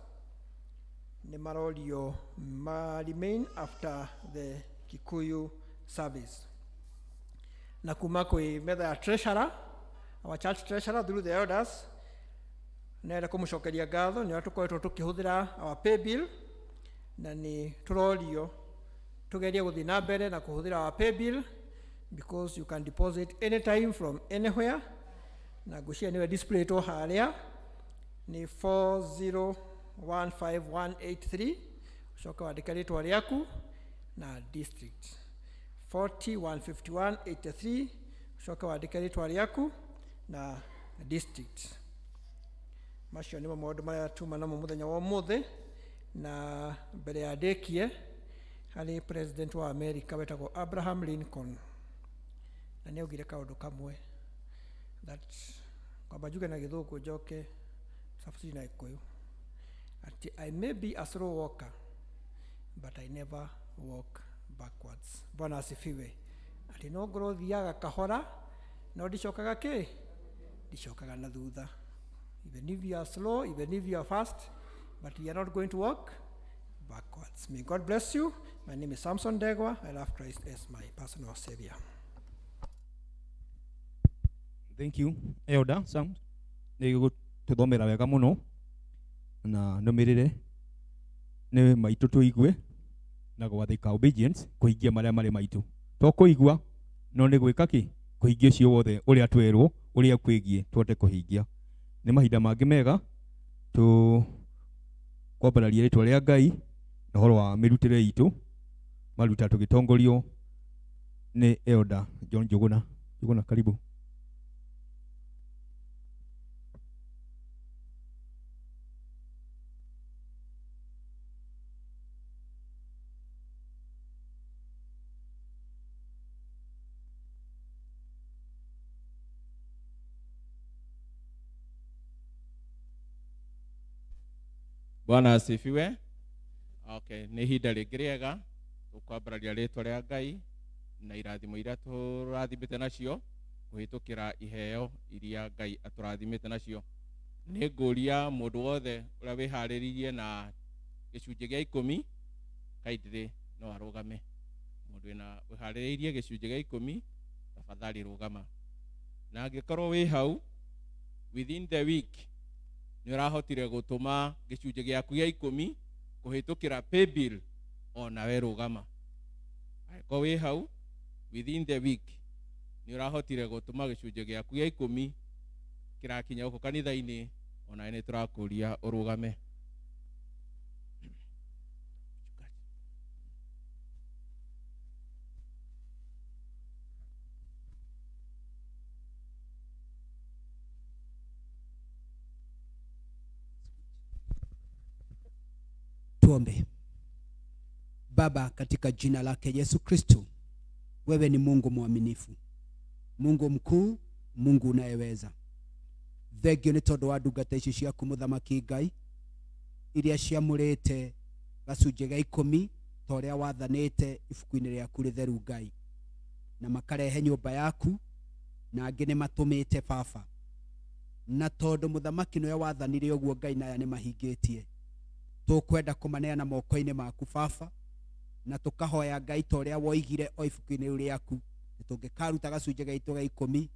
nĩ marorio ma remain after the Kikuyu service. Na kuma kwĩ metha ya treasurer, our church treasurer through the elders, nenda kũmũcokeria ngatho nĩ ũrĩa tũkoretwo tũkĩhũthĩra our pay bill, na nĩ tũrorio tũgerie gũthiĩ na mbere na kũhũthĩra our pay bill because you can deposit anytime from anywhere. Na ngwĩciria nĩwe displaytwo harĩa nĩ 4015183, ũcoke wandĩke rĩtwa rĩaku na district. 4015183, ũcoke wandĩke rĩtwa rĩaku na district. Macio nĩmo maũndũ marĩa tuma namo mũthenya wa ũmũthĩ. Na mbere ya ndĩkie, harĩ president wa America wetagwo Abraham Lincoln, na nĩ augire kaũndũ kamwe that kwamba njuge na Gĩthũngũ njoke tafsiri na Gĩkũyũ, atĩ "I may be a slow walker, but I never walk backwards." Bwana asifiwe. Atĩ no ngorwo thiaga kahora no ndicokaga kĩ ndicokaga na thutha. Even if you are slow, even if you are fast, but we are not going to walk backwards. May God bless you. My name is Samson Degwa. I love Christ as my personal savior. Thank you, Elder Sam, nĩ gũtũthomera wega mũno na nũmĩrĩre nĩ maitũ tũigue na gwathĩka, obedience, kũhingia marĩa marĩ maitũ, to kũigua no nĩ gwĩka kĩ kũhingia ũcio wothe ũrĩa twerwo ũrĩa kwĩgiĩ tũhote kũhingia. Nĩ mahinda mangĩ mega tũ kwambararia rĩtwa rĩa Ngai na ũhoro wa mĩrutĩre itũ maruta tũgĩtongorio nĩ Elder John Njuguna. Njuguna, karibu. Bwana asifiwe. Okay, nĩ ihinda rĩngĩ rĩega tũkwambararia rĩtwa rĩa Ngai na irathimo iria tũrathimĩte nacio kũhĩtũkĩra iheo iria Ngai atũrathimĩte nacio. Nĩ ngũria mũndũ wothe ũrĩa wĩharĩrĩirie na gĩcunjĩ gĩa 10 kindly no arũgame. Mũndũ wĩna wĩharĩrĩirie gĩcunjĩ gĩa 10, tafadhali rũgama. Na angĩkorwo wĩ hau within the week nĩ ũrahotire gũtũma gĩcunjĩ gĩaku gĩa 10 kũhĩtũkĩra paybill, onawe rũgama. Angĩkorwo wĩ hau within the week nĩ ũrahotire gũtũma gĩcunjĩ gĩaku gĩa 10 kĩrakinya gũkũ kanitha-inĩ, onawe nĩ tũrakũria ũrũgame. Tuombe. Baba, katika jina lake Yesu Kristo, wewe ni Mungu mwaminifu, Mungu mkuu, Mungu unayeweza. Thengio nĩ tondũ wa ndungata ici ciaku mũthamaki Ngai iria ciamũrĩte gacunjĩ gĩa ikũmi ta ũrĩa wathanĩte ibuku-inĩ rĩaku rĩtheru Ngai, na makarehe nyũmba yaku, na angĩ nĩ matũmĩte baba, na tondũ mũthamaki nĩwe wathanire ũguo Ngai, na aya nĩ mahingĩtie, tũkwenda kũmaneana moko-inĩ maku baba, na tũkahoya Ngai ta ũrĩa woigire o ibuku-inĩ rĩu rĩaku, nĩ tũngĩkaruta gacunjĩ gaitũ gĩa ikũmi,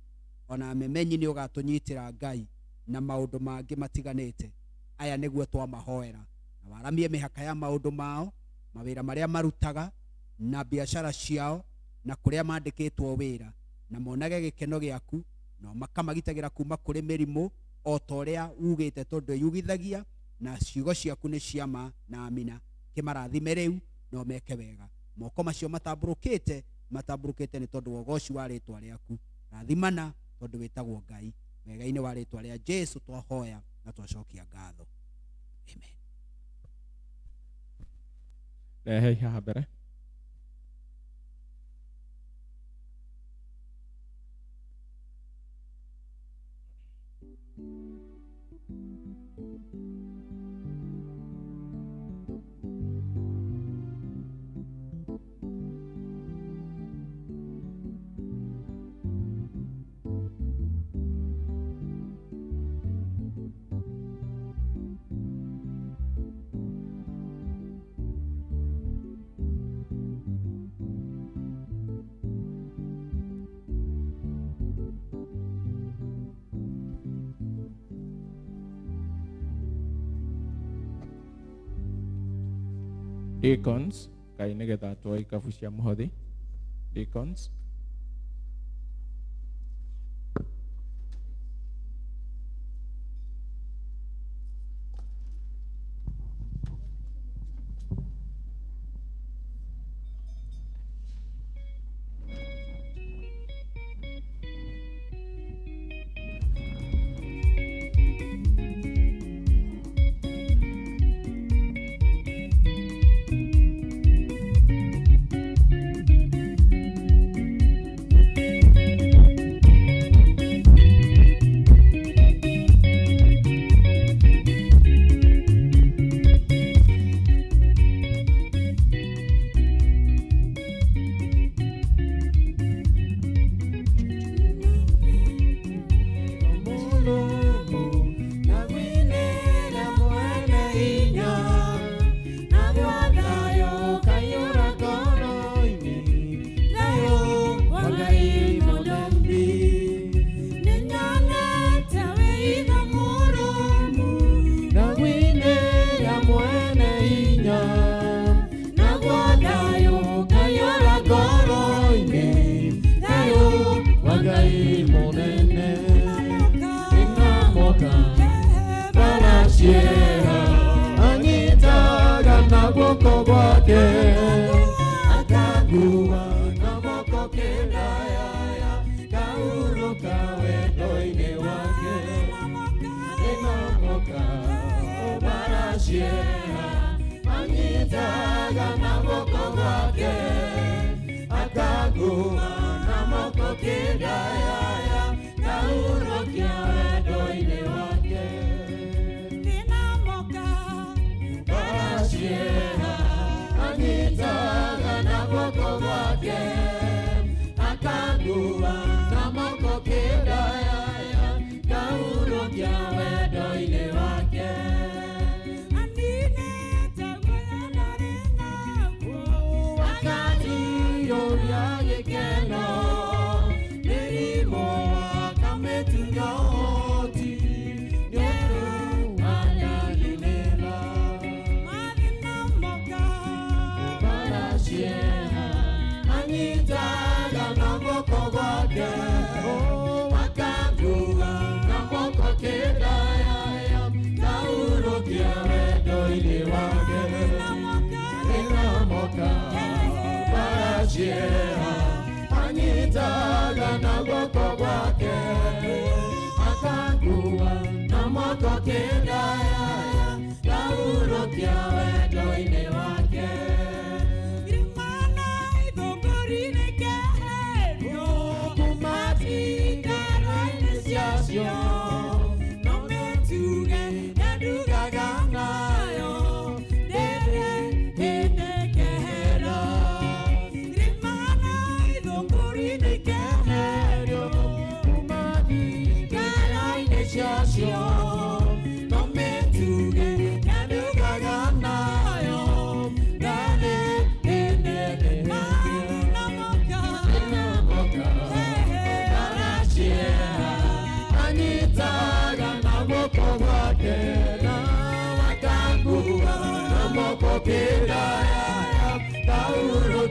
ona memenyi nĩ ũgatũnyitĩra Ngai na maũndũ mangĩ matiganĩte. Aya nĩguo twamahoera, na waramie mĩhaka ya maũndũ mao, mawĩra marĩa marutaga, na biacara ciao, na kũrĩa mandĩkĩtwo wĩra, na monage gĩkeno gĩaku, na makamagitagĩra kuma kũrĩ mĩrimũ o ta ũrĩa ugĩte, tondũ yugithagia na ciugo ciaku nĩ cia ma na amina. Kĩmarathime rĩu no meke wega, moko macio matambũrũkĩte matambũrũkĩte nĩ tondũ wa ũgoci wa rĩtwa rĩaku. Rathimana tondũ wĩtagwo Ngai. Wega-inĩ wa rĩtwa rĩa Jesu twahoya na twacokia ngatho. Amen. Rehei haha mbere. Deacons, kai nĩgetha tuoe ikabu cia mũhothi. Deacons.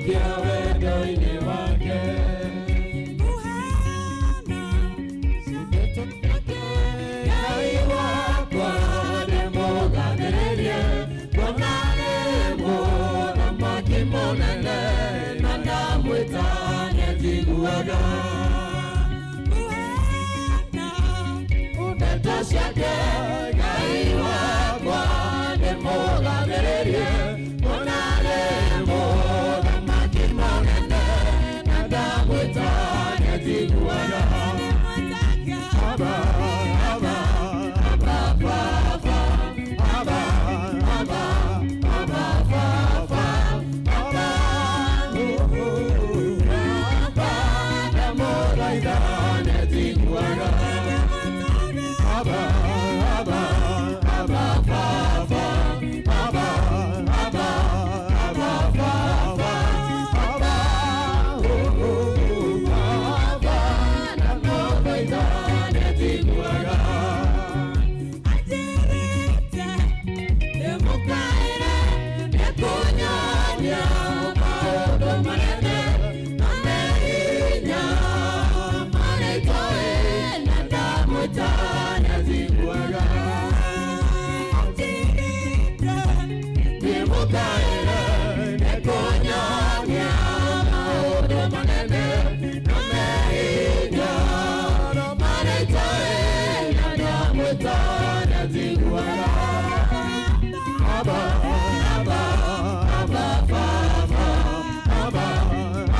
Nĩnjũkia wendo-inĩ wake. Ndeto ciake Ngai wakwa ndĩmũgathĩrĩrie, kuona nĩ mũthamaki mũnene, na ndamwĩta nĩanjiguaga. Ndeto ciake Ngai wakwa ndĩmũgathĩrĩrie, kuona nĩ mũthamaki mũnene, na ndamwĩta nĩanjiguaga. Abba, Abba, Abba, Baba, Abba, Abba, Abba, Baba, Abba, oh, oh, Abba, ndamũthaitha nĩanjiguaga. Abba, Abba, Abba, Baba, Abba, Abba, Abba, Baba, Abba, oh, oh, Abba, ndamũthaitha nĩanjiguaga. Anjĩrĩte ndĩmũkaĩre, nĩekũnyonia maũndũ manene na me hinya marĩa itoĩ, na ndamwĩta nĩanjiguaga. Anjĩrĩte ndĩmũkaĩre, nĩekũnyonia maũndũ manene na me hinya marĩa itoĩ, na ndamwĩta nĩanjiguaga. Abba, Abba, Abba, Baba, Abba,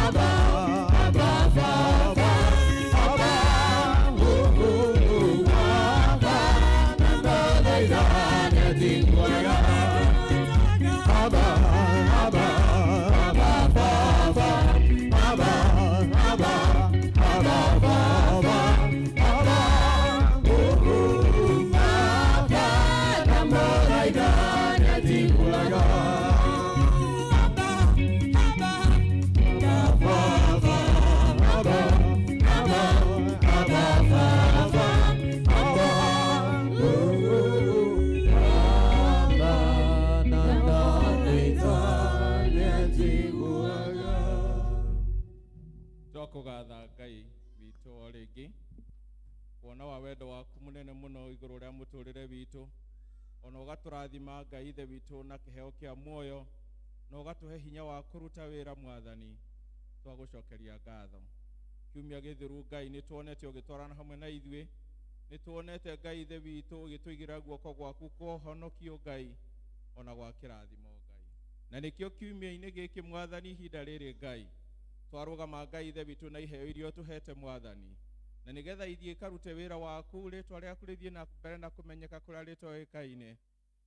Abba, Abba, Baba, Abba, oh, oh, Abba, ndamũthaitha nĩanjiguaga. Abba, Abba, Abba, Baba, Abba, Abba, Abba, Baba, Abba, oh, oh, Abba, ndamũthaitha nĩanjiguaga. Abba, Abba, Baba, Abba, Abba, Abba, Baba, Abba, oh, oh, Abba, ndamũthaitha nĩanjiguaga. Twakũgatha Ngai witũ o rĩngĩ kuona wa wendo waku mũnene mũno igũrũ rĩa mũtũrĩre witũ, ona ũgatũrathima Ngai ithe witũ na kĩheo kĩa muoyo, na ũgatũhe hinya wa kũruta wĩra. Mwathani, twagũcokeria ngatho. Kiumia gĩthiru, Ngai, nĩ tuonete ũgĩtwarana hamwe na ithuĩ, nĩ tuonete Ngai ithe witũ ũgĩtũigĩra guoko gwaku kwa ũhonokio, Ngai, ona gwa kĩrathimo, Ngai. Na nĩkĩo kiumia-inĩ gĩkĩ, Mwathani, ihinda rĩrĩ, Ngai, twarũgama, Ngai ithe witũ, na iheo iria ũtũhete, Mwathani, na nĩgetha ithiĩ ikarute wĩra waku, rĩtwa rĩaku rĩthiĩ na mbere na kũmenyeka kũrĩa rĩtoĩkaine,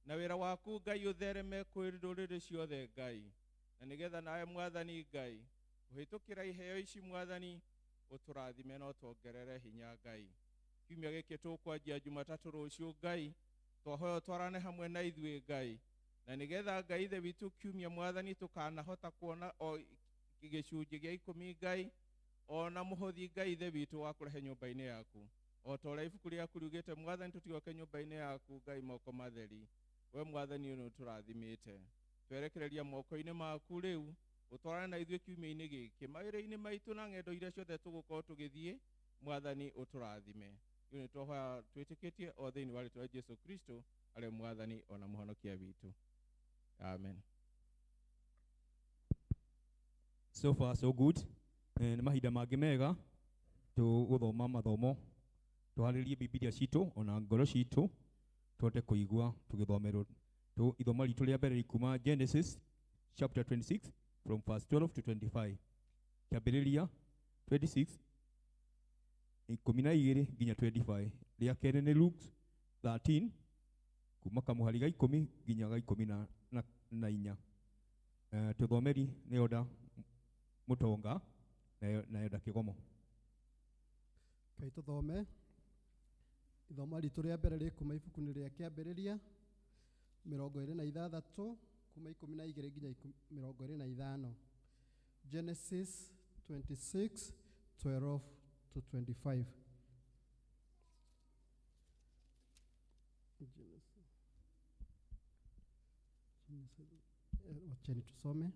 na wĩra waku, Ngai, ũthereme kwĩ ndũrĩrĩ ciothe, Ngai, na nĩgetha nawe, Mwathani Ngai, kũhĩtũkĩra iheo ici, Mwathani, ũtũrathime na ũtuongerere hinya. Ngai, kiumia gĩkĩ tũkwanjia Jumatatũ rũciũ, Ngai, twahoya ũtwarane hamwe na ithuĩ, Ngai, na nĩgetha, Ngai ithe witũ, kiumia, Mwathani, tũkanahota kuona o gĩcunjĩ gĩa 10, Ngai, ona mũhothi, Ngai ithe witũ, wa kũrehe nyũmba-inĩ yaku, o ta ũrĩa ibuku rĩaku riugĩte, Mwathani, tũtigoke nyũmba-inĩ yaku, Ngai, moko matheri. We Mwathani nĩ ũtũrathimĩte, twerekereria moko-inĩ maku rĩu, ũtwarane na ithuĩ kiumia-inĩ gĩkĩ, mawĩra-inĩ maitũ na ng'endo iria ciothe tũgũkorwo tũgĩthiĩ. Mwathani, ũtũrathime. Rĩu nĩ twahoya twĩtĩkĩtie o thĩinĩ wa rĩtwa rĩa Jesu Kristo, arĩ Mwathani ona Mũhonokia witũ, amen. So far so good. Nĩ mahinda mangĩ mega tũgũthoma mathomo, tũharĩrie Bibilia citũ ona ngoro citũ, tũhote kũigua tũgĩthomerwo. Ithomo ritũ rĩa mbere rĩkuma Genesis chapter 26 from verse 12 to 25. Kĩambĩrĩria 26 12 nginya 25. Rĩa kerĩ nĩ Luke 13 kuma kamũhari ga 10 nginya ga 14. Tũthomeri nĩ Oda Mũtonga na Oda Kĩgomo. Kai tũthome ithomo ritũ rĩa mbere rĩ kuma ibuku-inĩ rĩa Kĩambĩrĩria 26 kuma 12 nginya 25. Genesis 26 12 to 25. Genesis. Genesis. Wacheni tusome.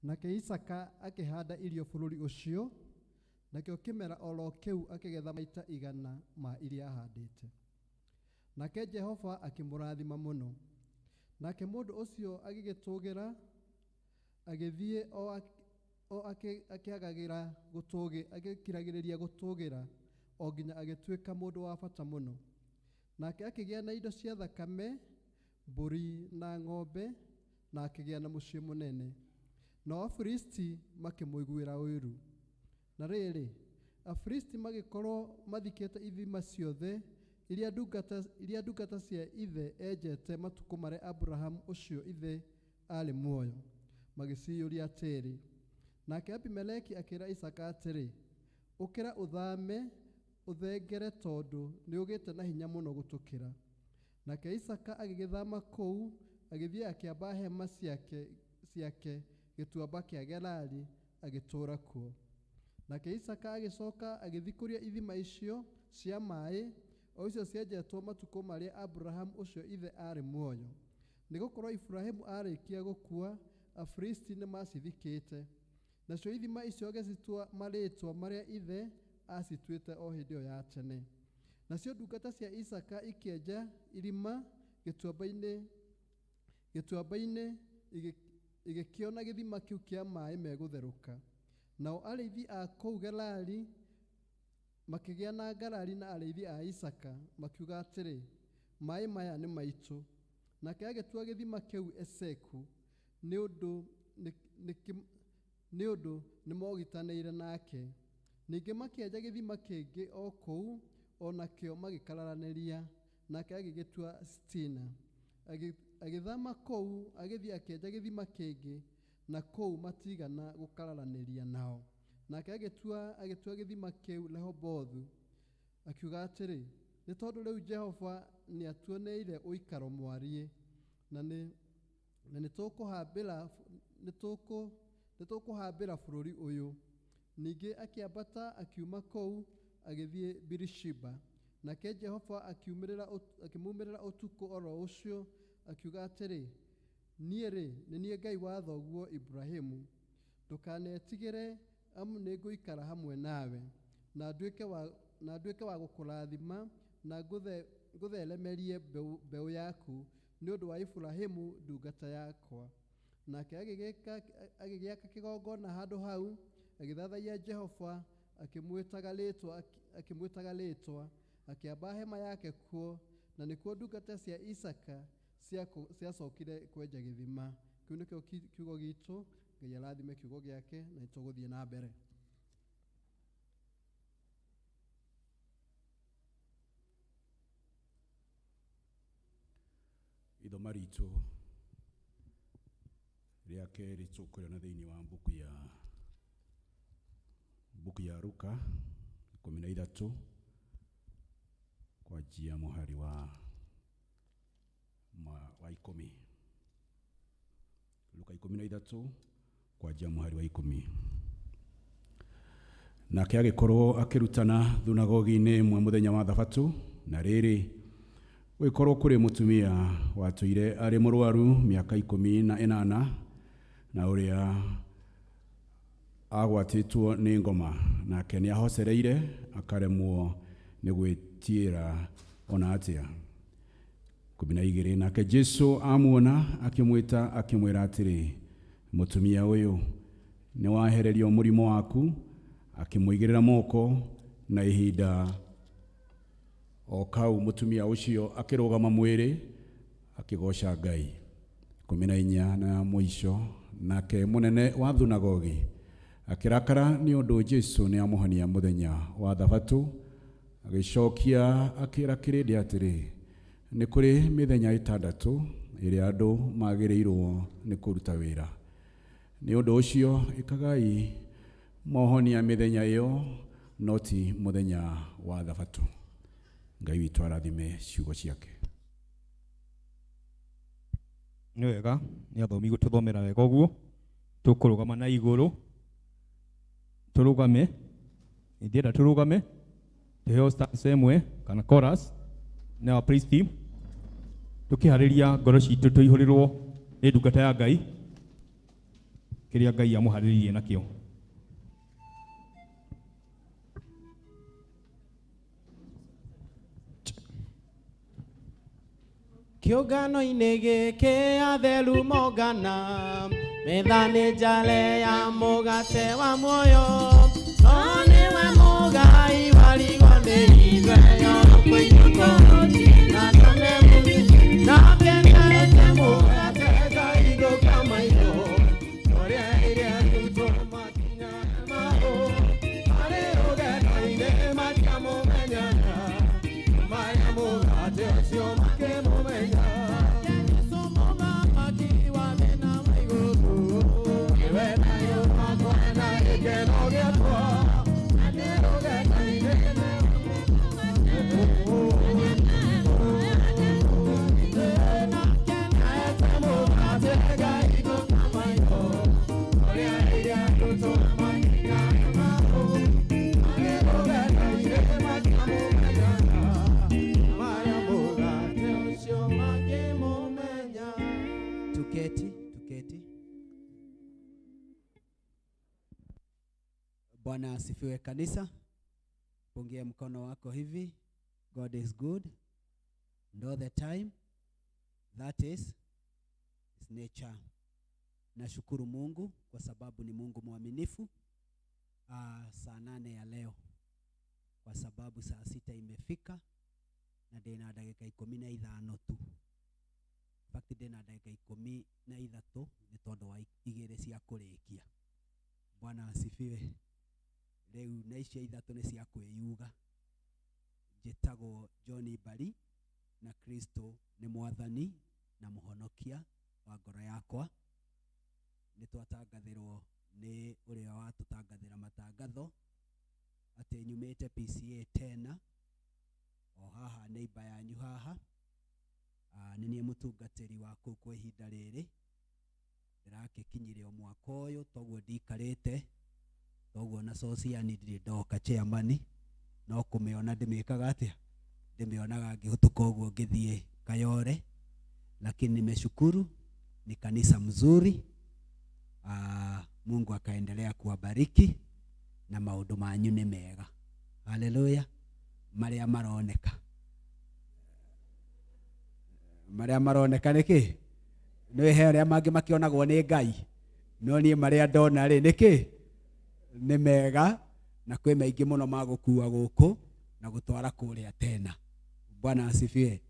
Nake Isaaka akĩhanda irio bũrũri ũcio, nakĩo kĩmera oro kĩu akĩgetha maita 100 ma iria ahandĩte. Nake Jehova akĩmũrathima mũno. Nake mũndũ ũcio agĩgĩtũgĩra, agĩthiĩ o akĩagagĩra gũtũgĩ, agĩkiragĩrĩria gũtũgĩra, o nginya agĩtuĩka mũndũ wa bata mũno. Nake akĩgĩa na indo cia thakame, mbũri na ng'ombe, na akĩgĩa na mũciĩ mũnene. Nao Afilisti makĩmũiguĩra ũiru. Na rĩrĩ, Afilisti magĩkorwo mathikĩte ithima ciothe iria ndungata cia ithe enjete matukũ marĩa Abrahamu ũcio ithe aarĩ muoyo, magĩciyũria tĩĩri. Nake Abimeleki akĩĩra Isaaka atĩrĩ, ũkĩra ũthame ũthengere tondũ nĩũgĩte na hinya mũno gũtũkĩra. Nake Isaaka agĩgĩthama kũu, agĩthiĩ akĩamba hema ciake gĩtuamba kĩa Gerari, agĩtũũra kuo. Nake Isaaka agĩcoka agĩthikũria ithima icio cia maaĩ, o icio cienjetwo matukũ marĩa Abrahamu ũcio ithe aarĩ muoyo. Nĩgũkorwo Iburahĩmu aarĩkia gũkua, Afilisti nĩmacithikĩte. Nacio ithima icio agĩcitua marĩĩtwa marĩa ithe aacituĩte o hĩndĩ ĩyo ya tene. Nacio ndungata cia Isaaka ikĩenja irima gĩtuamba-inĩ igĩkĩona gĩthima kĩu kĩa maaĩ megũtherũka. Nao arĩithi a kũu Gerari makĩgĩa na ngarari na arĩithi a Isaaka, makiuga atĩrĩ, maaĩ maya nĩ maitũ. Nake agĩtua gĩthima kĩu Eseku, nĩ ũndũ nĩmogitanĩire nake. Ningĩ makĩenja gĩthima kĩngĩ o kũu, o nakĩo magĩkararanĩria, nake agĩgĩtua Sitina. Agĩthama kũu, agĩthiĩ akĩenja gĩthima kĩngĩ, na kũu matigana gũkararanĩria nao. Nake agĩtua gĩthima kĩu Rehobothu, akiuga atĩrĩ, nĩ tondũ rĩu Jehova nĩatuoneire ũikaro mwariĩ, na nĩtũkũhambĩra bũrũri ũyũ. Ningĩ akĩambata akiuma kũu agĩthiĩ Birishiba. Nake Jehova akĩmumĩrĩra ũtukũ oro ũcio, akiuga atĩrĩ, niĩ-rĩ, nĩ niĩ Ngai wa thoguo Ibrahimu. Ndũkanetigĩre, amu nĩngũikara hamwe nawe, na nduĩke wa gũkũrathima, na ngũtheremerie mbeũ yaku, nĩ ũndũ wa Ibrahimu ndungata yakwa. Nake agĩgĩaka kĩgongona handũ hau, agĩthathaiya Jehova, akĩmwĩtaga rĩĩtwa, akĩamba hema yake kuo, na nĩkuo ndungata cia Isaaka ciacokire kwenja gĩthima. Kĩu nĩkĩo kiugo gitũ. Ngai arathime kiugo gĩake, na nĩtũgũthiĩ na mbere. Ithoma ritũ rĩa kerĩ tũkũrĩona thĩinĩ wa mbuku ya Luka 13 kwanjia mũhari wa 10. Luka 13 kwanjia mũhari wa 10. Nake agĩkorwo akĩrutana thunagogi-inĩ ĩmwe mũthenya wa Thabatũ, na rĩrĩ gũgĩkorwo kũrĩ mũtumia watũire arĩ mũrwaru mĩaka 18, na ũrĩa agwatĩtwo nĩ ngoma, nake nĩahocereire akaremwo nĩ gwĩtiĩra ona atĩa. 12. Nake Jesũ amuona akĩmwĩta akĩmwĩra atĩrĩ, mũtumia ũyũ, nĩwahererio mũrimũ waku. Akĩmũigĩrĩra moko, na ihinda o kau mũtumia ũcio akĩrũgama mwĩrĩ akĩgoca Ngai. 14 na mũico, nake mũnene wa thunagogi akĩrakara nĩ ũndũ Jesũ nĩamũhonia mũthenya wa Thabatũ, agĩcokia akĩra kĩrĩndĩ atĩrĩ, nĩ kũrĩ mĩthenya 6 ĩrĩa andũ magĩrĩirwo nĩ kũruta wĩra. Nĩ ũndũ ũcio ĩkagai mohonia mĩthenya ĩyo, no ti mũthenya wa Thabatũ. Ngai witũ arathime ciugo ciake. Nĩ wega nĩ athomi gũtũthomera wega ũguo. Tũkũrũgama na igũrũ, tũrũgame, ingĩenda tũrũgame tũheo stanza ĩmwe kana chorus na our praise team, tũkĩharĩria ngoro citũ tũihũrĩrwo nĩ ndungata ya Ngai. Kĩrĩa Ngai amũharĩrĩirie nakĩo. Kĩũngano-inĩ gĩkĩ atheru mongana, metha nĩ njare ya mũgate wa muoyo, no nĩwe mũgai warigwo nĩ ithuĩ kũinũka na tone na kenete mũgate kaigũka maitho ũrĩa iria arutwo makinya maũ marĩ rũgendo-inĩ matiamũmenyaga maya mũgate ũcio makĩmũmenya. Jesũ mũthamaki wa thĩ na wa igũrũ, nĩwe thayũ wakwa na gĩkeno gĩakwa, na ndĩ rũgendo-inĩ. Tuketi, tuketi. Bwana asifiwe kanisa. Pungie mkono wako hivi. God is good and all the time. That is his nature. Nashukuru Mungu kwa sababu ni Mungu mwaminifu. Saa 8 ya leo, kwa sababu saa 6 imefika na ndina ndagĩka 15 tu. In fact ndina ndagĩka 13 nĩ tondũ wa igĩrĩ cia kũrĩkia. Bwana asifiwe. Rĩu na icio ithatũ nĩ cia kwĩyuga. Njĩtagwo John Bari na Kristo nĩ mwathani na mũhonokia wa ngoro yakwa. Nĩ twatangathĩrwo nĩ ũrĩa watũtangathĩra matangatho atĩ nyumĩte PCA tena o haha neighbor yanyu haha. Nĩ niĩ mũtungatĩri wa kũu kwa ihinda rĩrĩ. Ndĩrakĩkinyire o mwaka ũyũ toguo ndikarĩte, toguo na sociani ndirĩ ndoka chairman, no kũmĩona ndĩmĩkaga atĩa, ndĩmĩonaga ngĩhĩtũka ũguo ngĩthiĩ Kayole, lakini nimeshukuru, ni kanisa mzuri. Mungu akaendelea kuwabariki na maũndũ manyu nĩ mega. Haleluya. Marĩa maroneka, marĩa maroneka nĩ kĩ? Nĩ he arĩa mangĩ makĩonagwo nĩ Ngai, no niĩ marĩa ndona rĩ nĩ kĩ? Nĩ mega, na kwĩ maingĩ mũno ma gũkua gũkũ na gũtwara kũrĩa tena. Bwana asifiwe.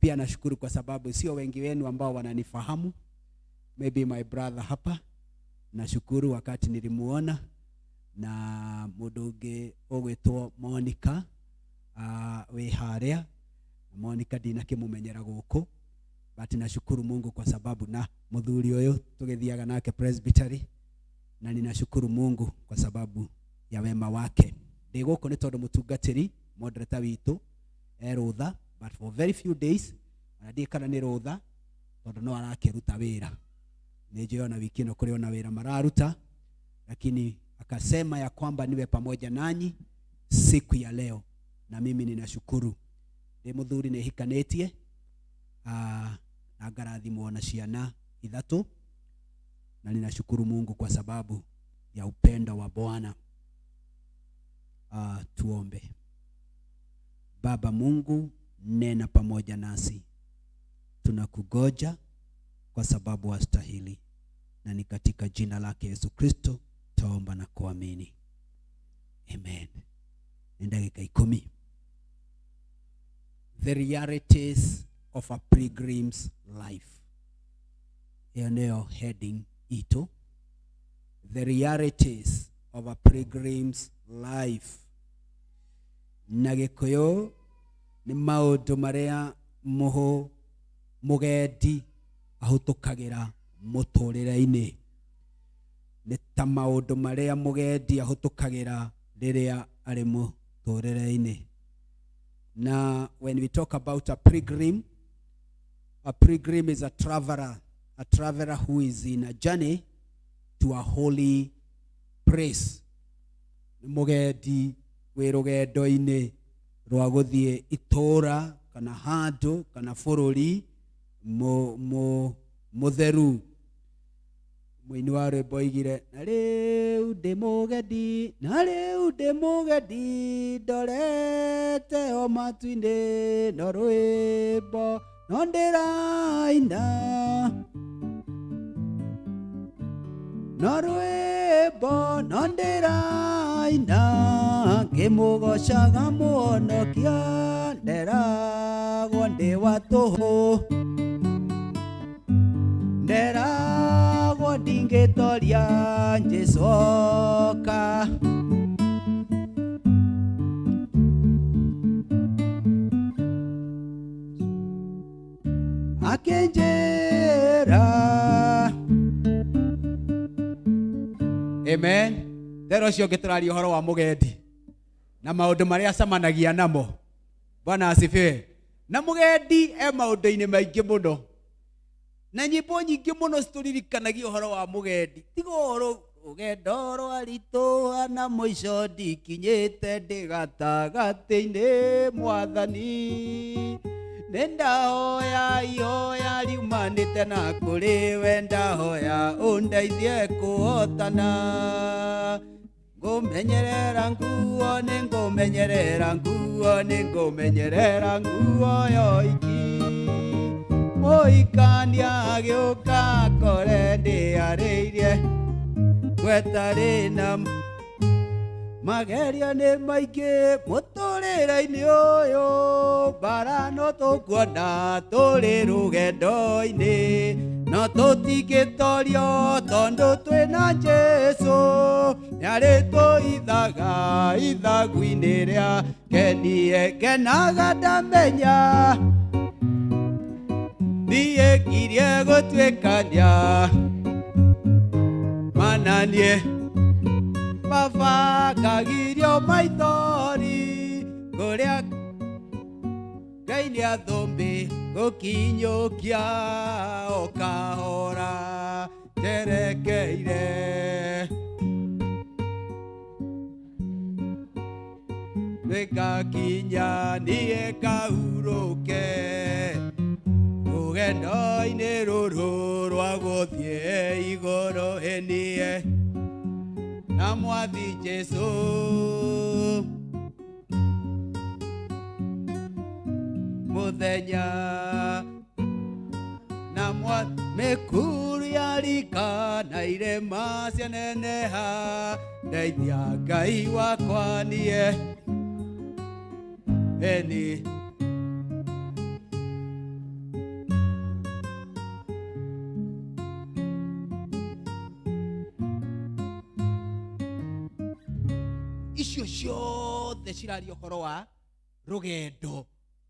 Pia nashukuru kwa sababu sio wengi wenu ambao wananifahamu. Maybe my brother hapa, nashukuru wakati nilimuona, na mũndũ ũngĩ ũgwĩtwo Monica, wĩ harĩa. Monica ndinakĩmũmenyera gũkũ, but nashukuru Mungu kwa sababu na mũthuri ũyũ tũgĩthiaga nake presbytery, na ninashukuru Mungu kwa sababu ya wema wake. Ndĩ gũkũ nĩ tondũ mũtungatĩri moderator witũ e rũtha, but for very few days, ona ndiĩ kana nĩ rũtha tondũ no arakĩruta wĩra. Nĩ njũĩ ona wiki ĩno kũrĩ ona wĩra mararuta, lakini akasema ya kwamba niwe pamoja nanyi siku ya leo, na mimi ninashukuru. Ndĩ mũthuri nĩ hikanĩtie, na ngarathimwo na ciana ithatũ, na ninashukuru Mungu kwa sababu ya upendo wa Bwana. Tuombe. Baba Mungu, nena pamoja nasi, tunakugoja kwa sababu wastahili, na ni katika jina lake Yesu Kristo taomba na kuamini, amen. Ni ndagĩka 10. The realities of a pilgrim's life. Ĩyo nĩyo heading itũ. The realities of a pilgrim's life. Na Gĩkũyũ nĩ maũndũ marĩa mũhũ mũgendi ahũtũkagĩra mũtũrĩre-inĩ. Nĩ ta maũndũ marĩa mũgendi ahũtũkagĩra rĩrĩa arĩ mũtũrĩre-inĩ. Na when we talk about a pilgrim, a pilgrim is a traveler who is in a journey to a holy place. Nĩ mũgendi wĩ rũgendo-inĩ rwa gũthiĩ itũũra kana handũ kana bũrũri mũtheru. Mũini wa rwĩmbo oigire, na rĩu ndĩ mũgendi, na rĩu ndĩ mũgendi, ndorete o matu-inĩ, no rwĩmbo no ndĩraina. No rwĩmbo no ndĩraina, ngĩmũgocaga mũhonokia, nderagwo ndĩ wa tũhũ. Nderagwo ndingĩtoria Jesũ oka. Akĩnjĩra. Amen. Thero ũcio ũngĩ tũraria ũhoro wa mũgendi na maũndũ marĩa acemanagia namo. Bwana asifiwe. Na mũgendi e maũndũ-inĩ maingĩ mũno na nyĩmbo nyingĩ mũno citũririkanagia ũhoro wa mũgendi. Tiga ũhoro rũgendo rwaritũha na mũico ndikinyĩte ndĩ gatagatĩ-inĩ mwathani. Nĩ ndahoya ihoya riumanĩte na kũrĩ we, ndahoya ũndeithie kũhotana. Ngũmenyerera nguo, nĩ ngũmenyerera nguo, nĩ ngũmenyerera nguo yoiki. Mũhikania agĩũka akore ndĩarĩirie gwetarĩ na magerio nĩ maingĩ mũtũrĩre-inĩ ũyũ, mbara no tũkuona tũrĩ rũgendo-inĩ, no tũtingĩtorio tondũ twĩna Jesũ, nĩarĩtũithaga ithagu-inĩ rĩake, niĩ ngenaga ndamenya niĩ ngirie gũtuĩkania, mana niĩ baba ngagirio maithori kũrĩa Ngai nĩathũmbĩ gũkinyũkia o kahora njerekeire. Nĩngakinya niĩ ngahurũke rũgendo-inĩ rũrũ rwa gũthiĩ igũrũ, ĩ niĩ na mwathi Jesũ. Mũthenya na mĩkuru ya rika na irĩma cianeneha, ndeithia Ngai wakwa niĩ ĩni. Icio ciothe ciraria ũhoro wa rũgendo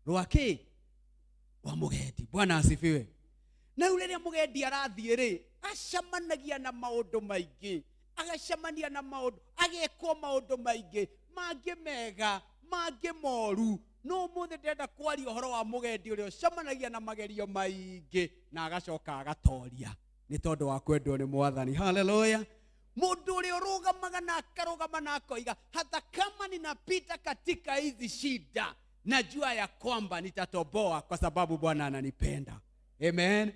rwa kĩ? Rwa mũgendi. Bwana asifiwe. Na rĩu rĩrĩa mũgendi arathiĩ rĩ, acemanagia na maũndũ maingĩ, agacemania na maũndũ, agekwo maũndũ maingĩ, mangĩ mega, mangĩ moru. No ũmũthĩ ndĩrenda kwaria ũhoro wa mũgendi ũrĩa ũcemanagia na magerio maingĩ na agacoka agatoria nĩ tondũ wa kwendwo nĩ Mwathani. Haleluya. Mũndũ ũrĩa ũrũgamaga na akarũgama na akoiga, hata kama ninapita katika hizi shida, najua ya kwamba nitatoboa kwa sababu Bwana ananipenda. Amen.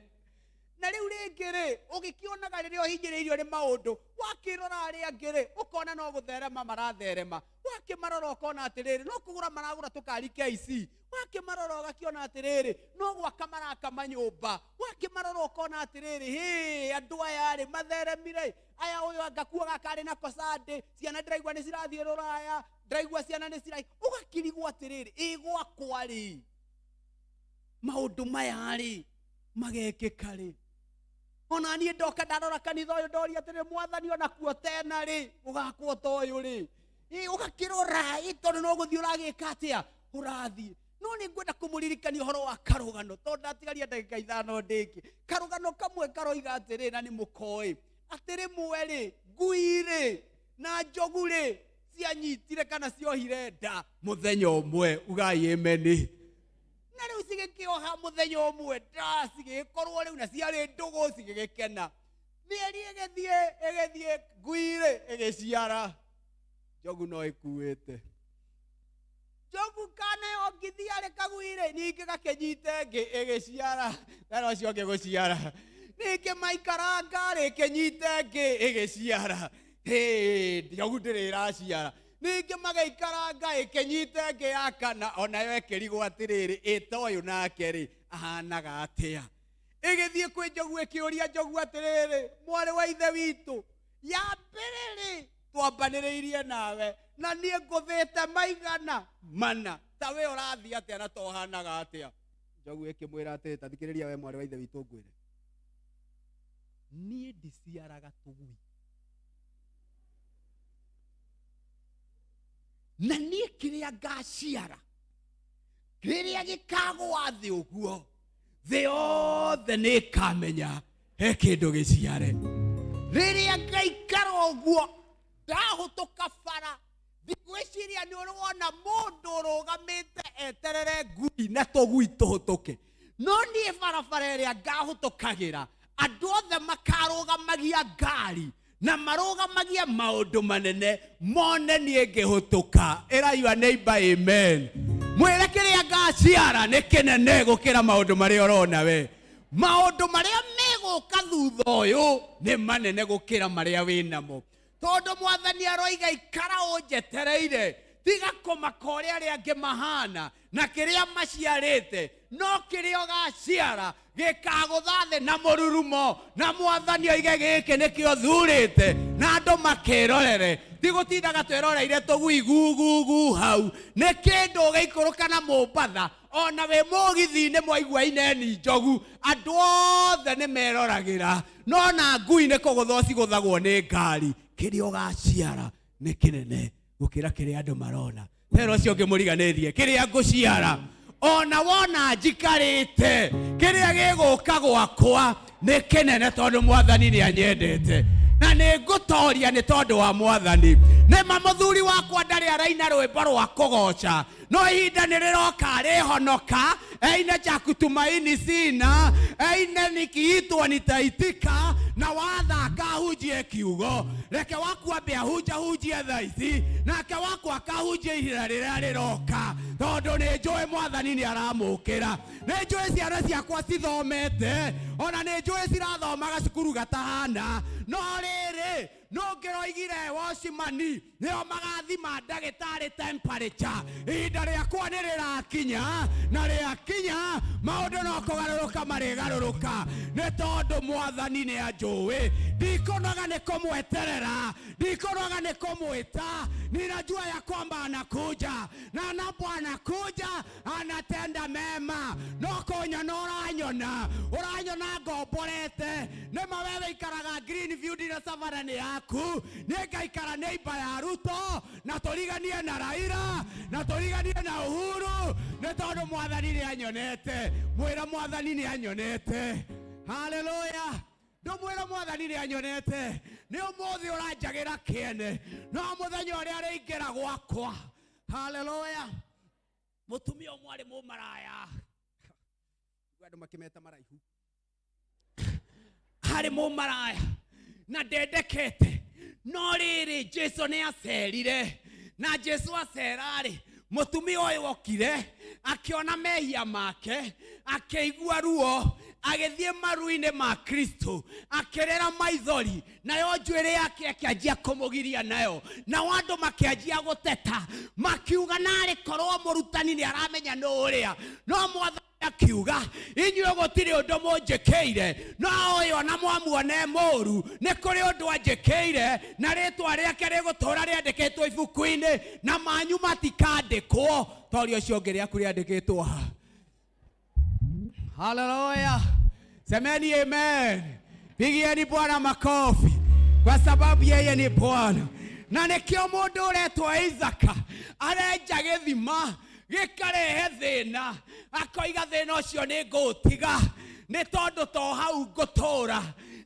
Na rĩu rĩngĩ rĩ, ũgĩkĩonaga rĩrĩa ũhinyĩrĩirio nĩ maũndũ, wakĩrora arĩa angĩ rĩ, ũkona no gũtherema maratherema, wakĩmarora ũkona atĩrĩrĩ, no kũgũra maragũra tũkari KC, wakĩmarora ũgakĩona atĩrĩrĩ, no gwaka maraka manyũmba, wakĩmarora ũkona atĩrĩrĩ, hĩ, andũ aya rĩ matheremire, aya ũyũ anga kuo gaka arĩ nako Sunday, ciana ndĩraigua nĩ cirathiĩ rũraya, ndĩraigua ciana nĩ cirathiĩ, ũgakĩrigwo atĩrĩrĩ, ĩ gwakwa rĩ, maũndũ maya rĩ magekĩka rĩ? Ona niĩ ndoka ndarora kanitha ũyũ ndoria atĩrĩ, Mwathani ona kuo tena rĩ, ũgakwo ta ũyũ rĩ? Ĩ, ũgakĩrora, ĩ, tondũ no gũthiĩ ũragĩka atĩa? Ũrathiĩ. No nĩ ngwenda kũmũririkania ũhoro wa karũgano, tondũ ndatigaria ndagĩka ithano ndĩkie. Karũgano kamwe karoiga atĩrĩ, na nĩ mũkoĩ, atĩ rĩmwe rĩ, ngui rĩ, na njogu rĩ, cianyitire kana ciohire nda mũthenya ũmwe, ugai ameni. Na rĩu cigĩkĩoha mũthenya ũmwe nda, cigĩkorwo rĩu na ciarĩ ndũgũ, cigĩgĩkena. Mĩeri ĩgĩthiĩ, ĩgĩthiĩ, ngui rĩ, ĩgĩciara. Njogu no ĩkuĩte. Njogu kana yongithia rĩ kagui rĩ, ningĩ gakĩnyita ĩngĩ ĩgĩciara, kana ũcio ũngĩ gũciara. Ningĩ maikaranga rĩ, ĩkĩnyita ĩngĩ ĩgĩciara. Hĩ, njogu ndĩrĩ ĩraciara. Ningĩ magĩikaranga ĩkĩnyita ĩngĩ ya kana, onayo ĩkĩrigwo atĩrĩrĩ, ĩta ũyũ nake rĩ, ahanaga atĩa? Ĩgĩthiĩ kwĩ njogu ĩkĩũria njogu atĩrĩrĩ, mwarĩ wa ithe witũ, ya mbere rĩ, twambanĩrĩirie nawe, na niĩ ngũthĩte maigana mana, ta we ũrathiĩ atĩa na ta ũhanaga atĩa? Njogu ĩkĩmwĩra atĩrĩ, ta thikĩrĩria we mwarĩ wa ithe witũ ngwĩre, niĩ ndiciaraga tũgui, na niĩ kĩrĩa ngaciara rĩrĩa gĩkagũa thĩ ũguo, thĩ yothe nĩ ĩkamenya he kĩndũ gĩciare. Rĩrĩa ngaikara ũguo ndahũtũka bara, ndigwĩciria nĩ ũrĩ wona mũndũ ũrũgamĩte eterere ngui na tũgui tũhũtũke, no niĩ barabara ĩrĩa ngahũtũkagĩra andũ othe makarũgamagia ngari na marũgamagia maũndũ manene mone niĩ ngĩhũtũka. Ĩra your neighbor amen. Mwĩre kĩrĩa ngaciara nĩ kĩnene gũkĩra maũndũ marĩa ũrona we. Maũndũ marĩa megũka thutha ũyũ nĩ manene gũkĩra marĩa wĩ namo, tondũ mwathani aroiga ikara ũnjetereire, tiga kũmaka ũrĩa arĩa angĩ mahana na kĩrĩa maciarĩte, no kĩrĩa ũgaciara gĩkagũtha thĩ na mũrurumo, na mwathani oige gĩkĩ nĩkĩo thurĩte, na andũ makĩrorere. Tigũtindaga twĩroreire tũgui gugugu hau, nĩ kĩndũ ũgĩikũrũka na Mũmbatha, ona wĩ mũgithi-inĩ mwaigua ineni njogu, andũ othe nĩ meroragĩra, no na ngui nĩ kũgũthwo cigũthagwo nĩ ngari. Kĩrĩa ũgaciara nĩ kĩnene gũkĩra kĩrĩa andũ marona. Tera ũcio ũngĩ mũriganĩrie, kĩrĩa ngũciara ona wona njikarĩte, kĩrĩa gĩgũka gwakwa nĩ kĩnene, tondũ mwathani nĩ anyendete na nĩ ngũtoria nĩ tondũ wa mwathani. Nĩ ma mũthuri wakwa ndarĩ araina rwĩmbo rwa kũgoca, no ihinda nĩ rĩroka rĩhonoka, eine cha kutumaini sina, eine nikiitwo nitaitika, na wathaka hunjie kiugo. Reke waku ambe ahunja hunjie thaa ici, nake waku akahunjia ihinda rĩrĩa rĩroka, tondũ nĩ njũĩ mwathani nĩ aramũkĩra. Nĩ njũĩ ciana ciakwa cithomete, ona nĩ njũĩ cirathomaga cukuru gatahana, no rĩrĩ no ngĩroigire wocimani nĩo magathima ndagĩtarĩ temperature. Ihinda rĩakwa nĩ rĩrakinya, na rĩakinya maũndũ no kũgarũrũka marĩgarũrũka, nĩ tondũ mwathani nĩ anjũĩ. Ndikũnoga nĩ kũmweterera, ndikũnoga nĩ kũmwĩta. Ninajua ya kwamba anakuja, na anapo anakuja anatenda mema. No kũnyona ũranyona, ũranyona ngomborete. Nĩ ma we wĩikaraga Greenview, ndina Savannah nĩ yaku, nĩ ngaikara neighbor ya Ruto, na tũriganie na Raila, na tũriganie na Uhuru, nĩ tondũ mwathani nĩ anyonete. Mwĩra mwathani nĩ anyonete. Haleluya. Ndũmwĩra mwathani nĩ anyonete. Nĩ ũmũthĩ ũranjagĩra kĩene, no mũthenya ũrĩa arĩingĩra gwakwa. Haleluya. Mũtumia ũmwe arĩ mũmaraya, andũ makĩmeta maraihu, harĩ mũmaraya na ndendekete, no rĩrĩ Jesu nĩ acerire, na Jesu acera-rĩ, mũtumia ũyũ okire akĩona mehia make, akĩigua ruo, agĩthiĩ maru-inĩ ma Kristo, akĩrĩra maithori, nayo njuĩrĩ yake akĩanjia kũmũgiria nayo, nao andũ makĩanjia gũteta makiuga, narĩ korwo mũrutani nĩ aramenya nũ ũrĩa. No mwathani akiuga, inyuĩ gũtirĩ ũndũ mũnjĩkĩire, no ũyũ ona mwamuone mũũru, nĩ kũrĩ ũndũ anjĩkĩire, na rĩtwa rĩake rĩgũtũũra rĩandĩkĩtwo ibuku-inĩ, na manyu matikandĩkwo. Toria ũcio ũngĩ, rĩaku rĩandĩkĩtwo ha? Haleluya. Semeni amen. Pigieni Bwana makofi kwa sababu yeye ni Bwana. Na nĩkĩo mũndũ ũretwo Isaka arenja gĩthima gĩkarehe thĩna, akoiga thĩna ũcio nĩ ngũũtiga, nĩ tondũ to hau ngũtũũra.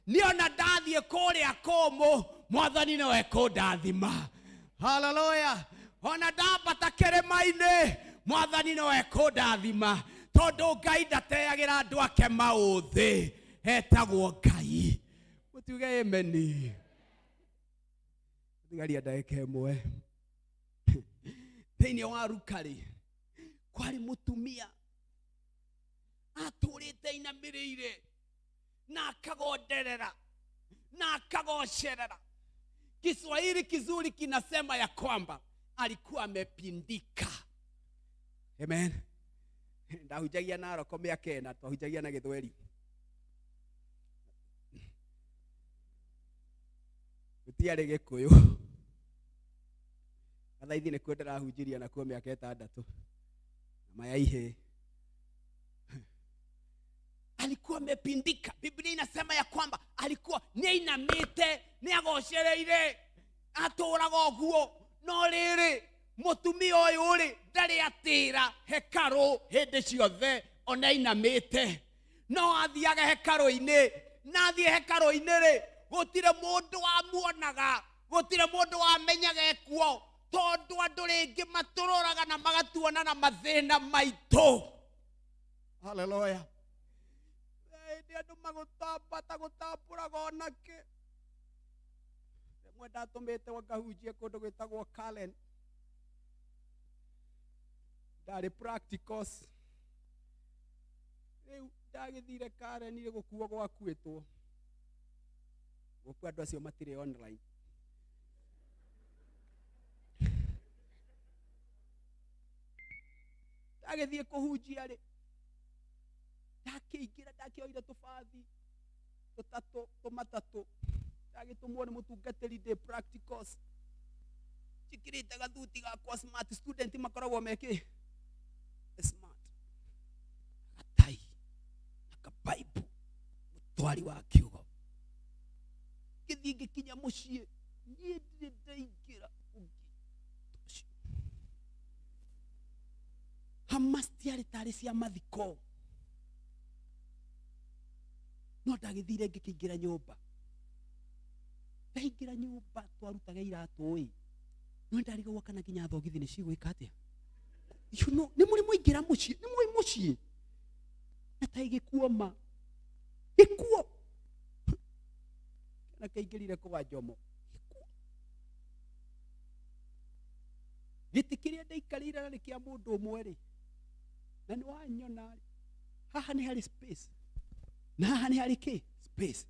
Niĩ ona ndathiĩ kũrĩa kũmũ, mwathani no ekũndathima. Haleluya. Ona ndambata kĩrĩma-inĩ, mwathani no ekũndathima, tondũ Ngai ndateagĩra andũ ake maũthĩ. Etagwo Ngai. Mũtuge ameni. Tigaria ndagĩka ĩmwe. Thĩinĩ wa Luka-rĩ, kwarĩ mũtumia atũrĩte ainamĩrĩire. Na akagonderera na akagocerera. Kiswahili kizuri kinasema ya kwamba alikuwa amepindika. Amen. Ndahunjagia Naroko mĩaka ĩna, twahunjagia na Gĩthweri. Gũtiarĩ Gĩkũyũ. Gathaithi nĩkuo ndĩrahunjirie nakuo mĩaka 6 na maya ihĩ. Alikuwa amepindika. Biblia inasema ya kwamba alikuwa nĩainamĩte, nĩagocereire, atũraga ũguo. No rĩrĩ, mũtumia ũyũ rĩ, ndarĩ atĩra hekarũ hĩndĩ ciothe ona ainamĩte. No athiaga hekarũ-inĩ, na athiĩ hekarũ-inĩ rĩ, gũtirĩ mũndũ wamuonaga, gũtirĩ mũndũ wamenyaga ekuo, tondũ andũ rĩngĩ matũroraga na magatuona na mathĩna maitũ. Haleluya. Hĩndĩ andũ magũtamba ta gũtambũraga onake. Rĩmwe ndatũmĩte ngahunjie kũndũ gwĩtagwo Karen. Ndarĩ practicals. Rĩu ndagĩthire Karen rĩ, gũkuo gwakuĩtwo. Gũkua andũ acio matirĩ online. Ndagĩthiĩ kũhunjia rĩ, ndakĩingĩra, ndakĩoire tũbathi tũtatũ, tũmatatũ. Ndagĩtũmwo nĩ mũtungatĩri ndĩ practicals. Njĩkĩrĩte gathuti gakwa smart, student makoragwo mekĩ smart. Gatai na kabaibu, mũtwari wa kiugo. Ngĩthiĩ ngĩkinya mũciĩ, niĩ ndirĩ ndaingĩra ũngĩ ũcio. Hama citiarĩ tarĩ cia mathiko. No ndagĩthire ngĩkĩingĩra nyũmba. Ndaingĩra nyũmba twarutaga iratũ ĩ. No ndarigagwo kana nginya thogithi nĩ cigwĩka atĩa. You know, nĩ mũrĩ mwaingĩra mũciĩ, nĩ mũrĩ mũciĩ. Na ta gĩkuo ma. Gĩkuo. Na kĩingĩrire kwa Njomo. Gĩkuo. Gĩtĩ kĩrĩa ndaikarĩire na nĩ kĩa mũndũ ũmwe rĩ. Na nĩ wanyona rĩ. Haha nĩ harĩ space. Na haha nĩ harĩ kĩ? Space.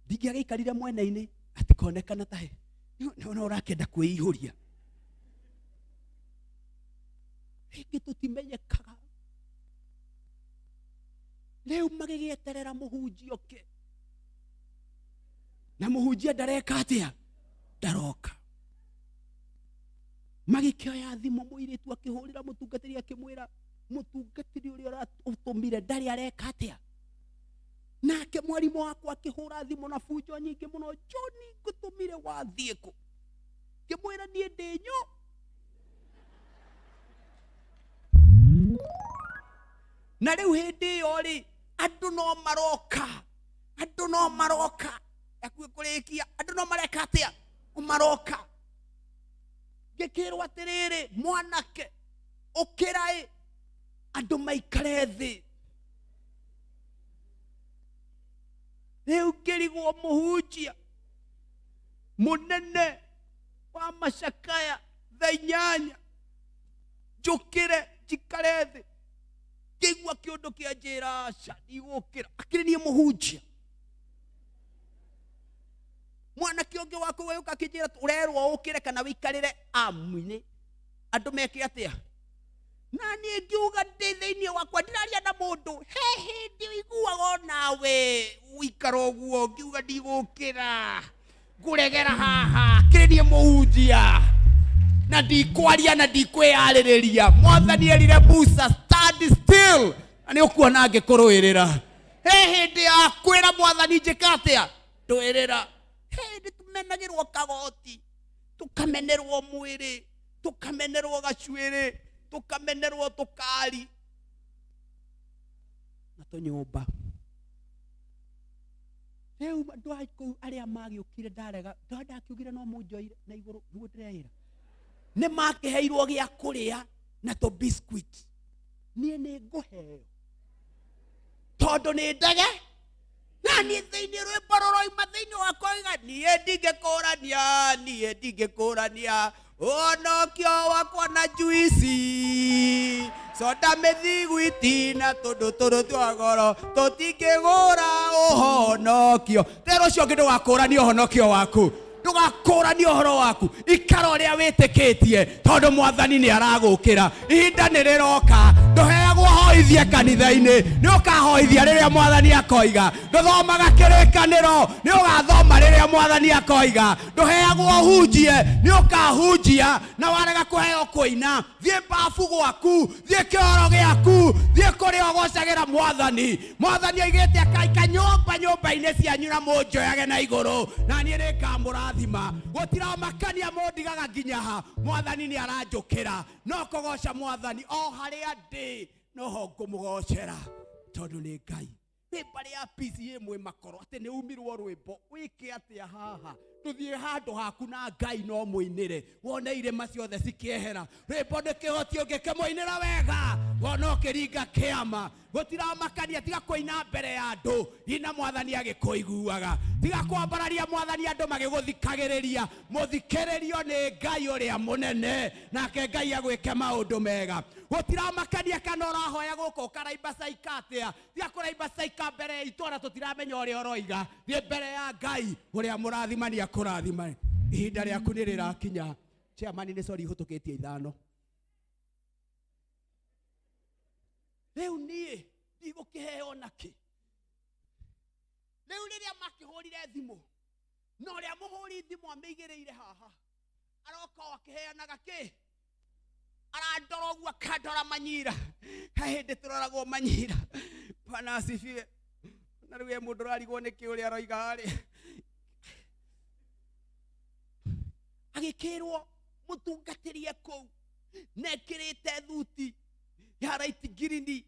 Ndingĩagĩikarire mwena-inĩ atikonekana ta he. Nĩ ũrakĩenda kwĩihũria. Rĩngĩ tũtimenyekaga. Rĩu magĩgĩeterera mũhunjia oke. Na mũhunjia ndareka atĩa? Ndaroka. Magĩkĩoya thimũ, mũirĩtu akĩhũrĩra mũtungatĩri akĩmwĩra, mũtungatĩri ũrĩa ũratũmire ndarĩ areka atĩa? Nake mwarimũ wakwa akĩhũra thimũ na bunjo nyingĩ mũno, John, ngũtũmire wathiĩ kũ? Ngĩmwĩra niĩ ndĩ nyũ. Na rĩu hĩndĩ ĩyo rĩ, andũ no maroka, andũ no maroka, akuĩ kũrĩkia, andũ no mareka atĩa? Maroka. Ngĩkĩrwo atĩrĩrĩ, mwanake, ũkĩra ĩ, andũ maikare thĩ. Rĩu ngĩrigwo mũhunjia mũnene wa macakaya thaa 8, njũkĩre njikare thĩ. Ngĩigua kĩũndũ kĩanjĩra aca, ndigũkĩra. Akĩrĩ niĩ mũhunjia. Mwanake ũngĩ wa kũu agĩũka akĩnjĩra, ũrerwo ũkĩre kana ũikarĩre amu-inĩ. Andũ meke atĩa? Na niĩ ngiuga ndĩ thĩinĩ wakwa, ndiraria na mũndũ. He hĩndĩ ũiguaga onawe ũikara ũguo, ngiuga ndigũkĩra, ngũregera haha. Kĩrĩ niĩ mũhunjia. Na ndikwaria na ndikwĩyarĩrĩria. Mwathani erire Musa, stand still, na nĩ ũkuona ngĩkũrũĩrĩra. He hĩndĩ ya kwĩra mwathani njĩka atĩa? Ndũĩrĩra. He hĩndĩ tũmenagĩrwo kagoti, tũkamenerwo mwĩrĩ, tũkamenerwo gacuĩrĩ, tũkamenerwo tũkari na tũnyũmba. Rĩu andũ a kũu arĩa magĩũkire ndarega, ndakiugire no mũnjoire na igũrũ, nĩguo ndĩreĩra. Nĩ makĩheirwo gĩa kũrĩa na tũ biscuit. Niĩ nĩ ngũheo tondũ nĩ ndege. Na niĩ thĩinĩ rwĩmbo rũroima thĩinĩ wakwa ruga, niĩ ndingĩkũrania, niĩ ndingĩkũrania Ũhonokio wakwa na juici soda mĩthiguiti na tũndũ tũrũ twa goro tũtingĩgũra ũhonokio. Tera ũcio ũngĩ, ndũgakũranie ũhonokio waku, ndũgakũranie ũhoro waku, ikara ũrĩa wĩtĩkĩtie, tondũ Mwathani nĩ aragũkĩra. Ihinda nĩ rĩroka ndũheagwo hoithie kanitha-inĩ, nĩ ũkahoithia rĩrĩa Mwathani akoiga. Ndũthomaga kĩrĩkanĩro, nĩ ũgathoma rĩrĩa Mwathani akoiga. Ndũheagwo hunjie, nĩ ũkahunjia. Na warega kũheo kũina, thiĩ mbabu gwaku, thiĩ kĩoro gĩaku, thiĩ kũrĩa ũgocagĩra Mwathani. Mwathani oigĩte akaika nyũmba nyũmba-inĩ cianyu na mũnjoyage na igũrũ, na niĩ nĩngamũrathima. Gũtiramakania mũndigaga nginya ha, Mwathani nĩ aranjũkĩra. No kũgoca Mwathani o harĩa ndĩ, noho ngũmũgocera, tondũ nĩ Ngai. Nĩ mbarĩ ya PCA mwĩ makoro atĩ nĩ umirwo rwĩmbo wĩke atĩa haha? Tũthiĩ handũ haku na Ngai no mũinĩre, wone irĩma ciothe cikĩehera. Rwĩmbo nĩ kĩhoti, ũngĩkĩmũinĩra wega wona ũkĩringa kĩama. Gũtiramakania, tiga kũina mbere ya andũ, ina Mwathani agĩkũiguaga. Tiga kwambararia Mwathani andũ magĩgũthikagĩrĩria, mũthikĩrĩrio nĩ Ngai ũrĩa mũnene, nake Ngai agwĩke maũndũ mega. Gũtiramakania kana ũrahoya gũkũ ũkaraimba caika atĩa, tiga kũraimba caika mbere ya itũra, tũtiramenya ũrĩa ũroiga. Thiĩ mbere ya Ngai ũrĩa mũrathimani akũrathima. Ihinda rĩaku nĩ rĩrakinya. Chairman, nĩ sorry hũtũkĩtie 5. Rĩu niĩ ndigũkĩheo nakĩ? Rĩu rĩrĩa makĩhũrire thimũ, na ũrĩa mũhũri thimũ amĩigĩrĩire haha, aroka o akĩheanaga kĩ, arandora ũguo, akandora manyira. He hĩndĩ tũroragwo manyira. Bwana asifiwe. Na rĩu he mũndũ ũrarigwo nĩkĩ ũrĩa aroiga harĩa. Agĩkĩrwo mũtungatĩri e kũu nekĩrĩte thuti ya light green,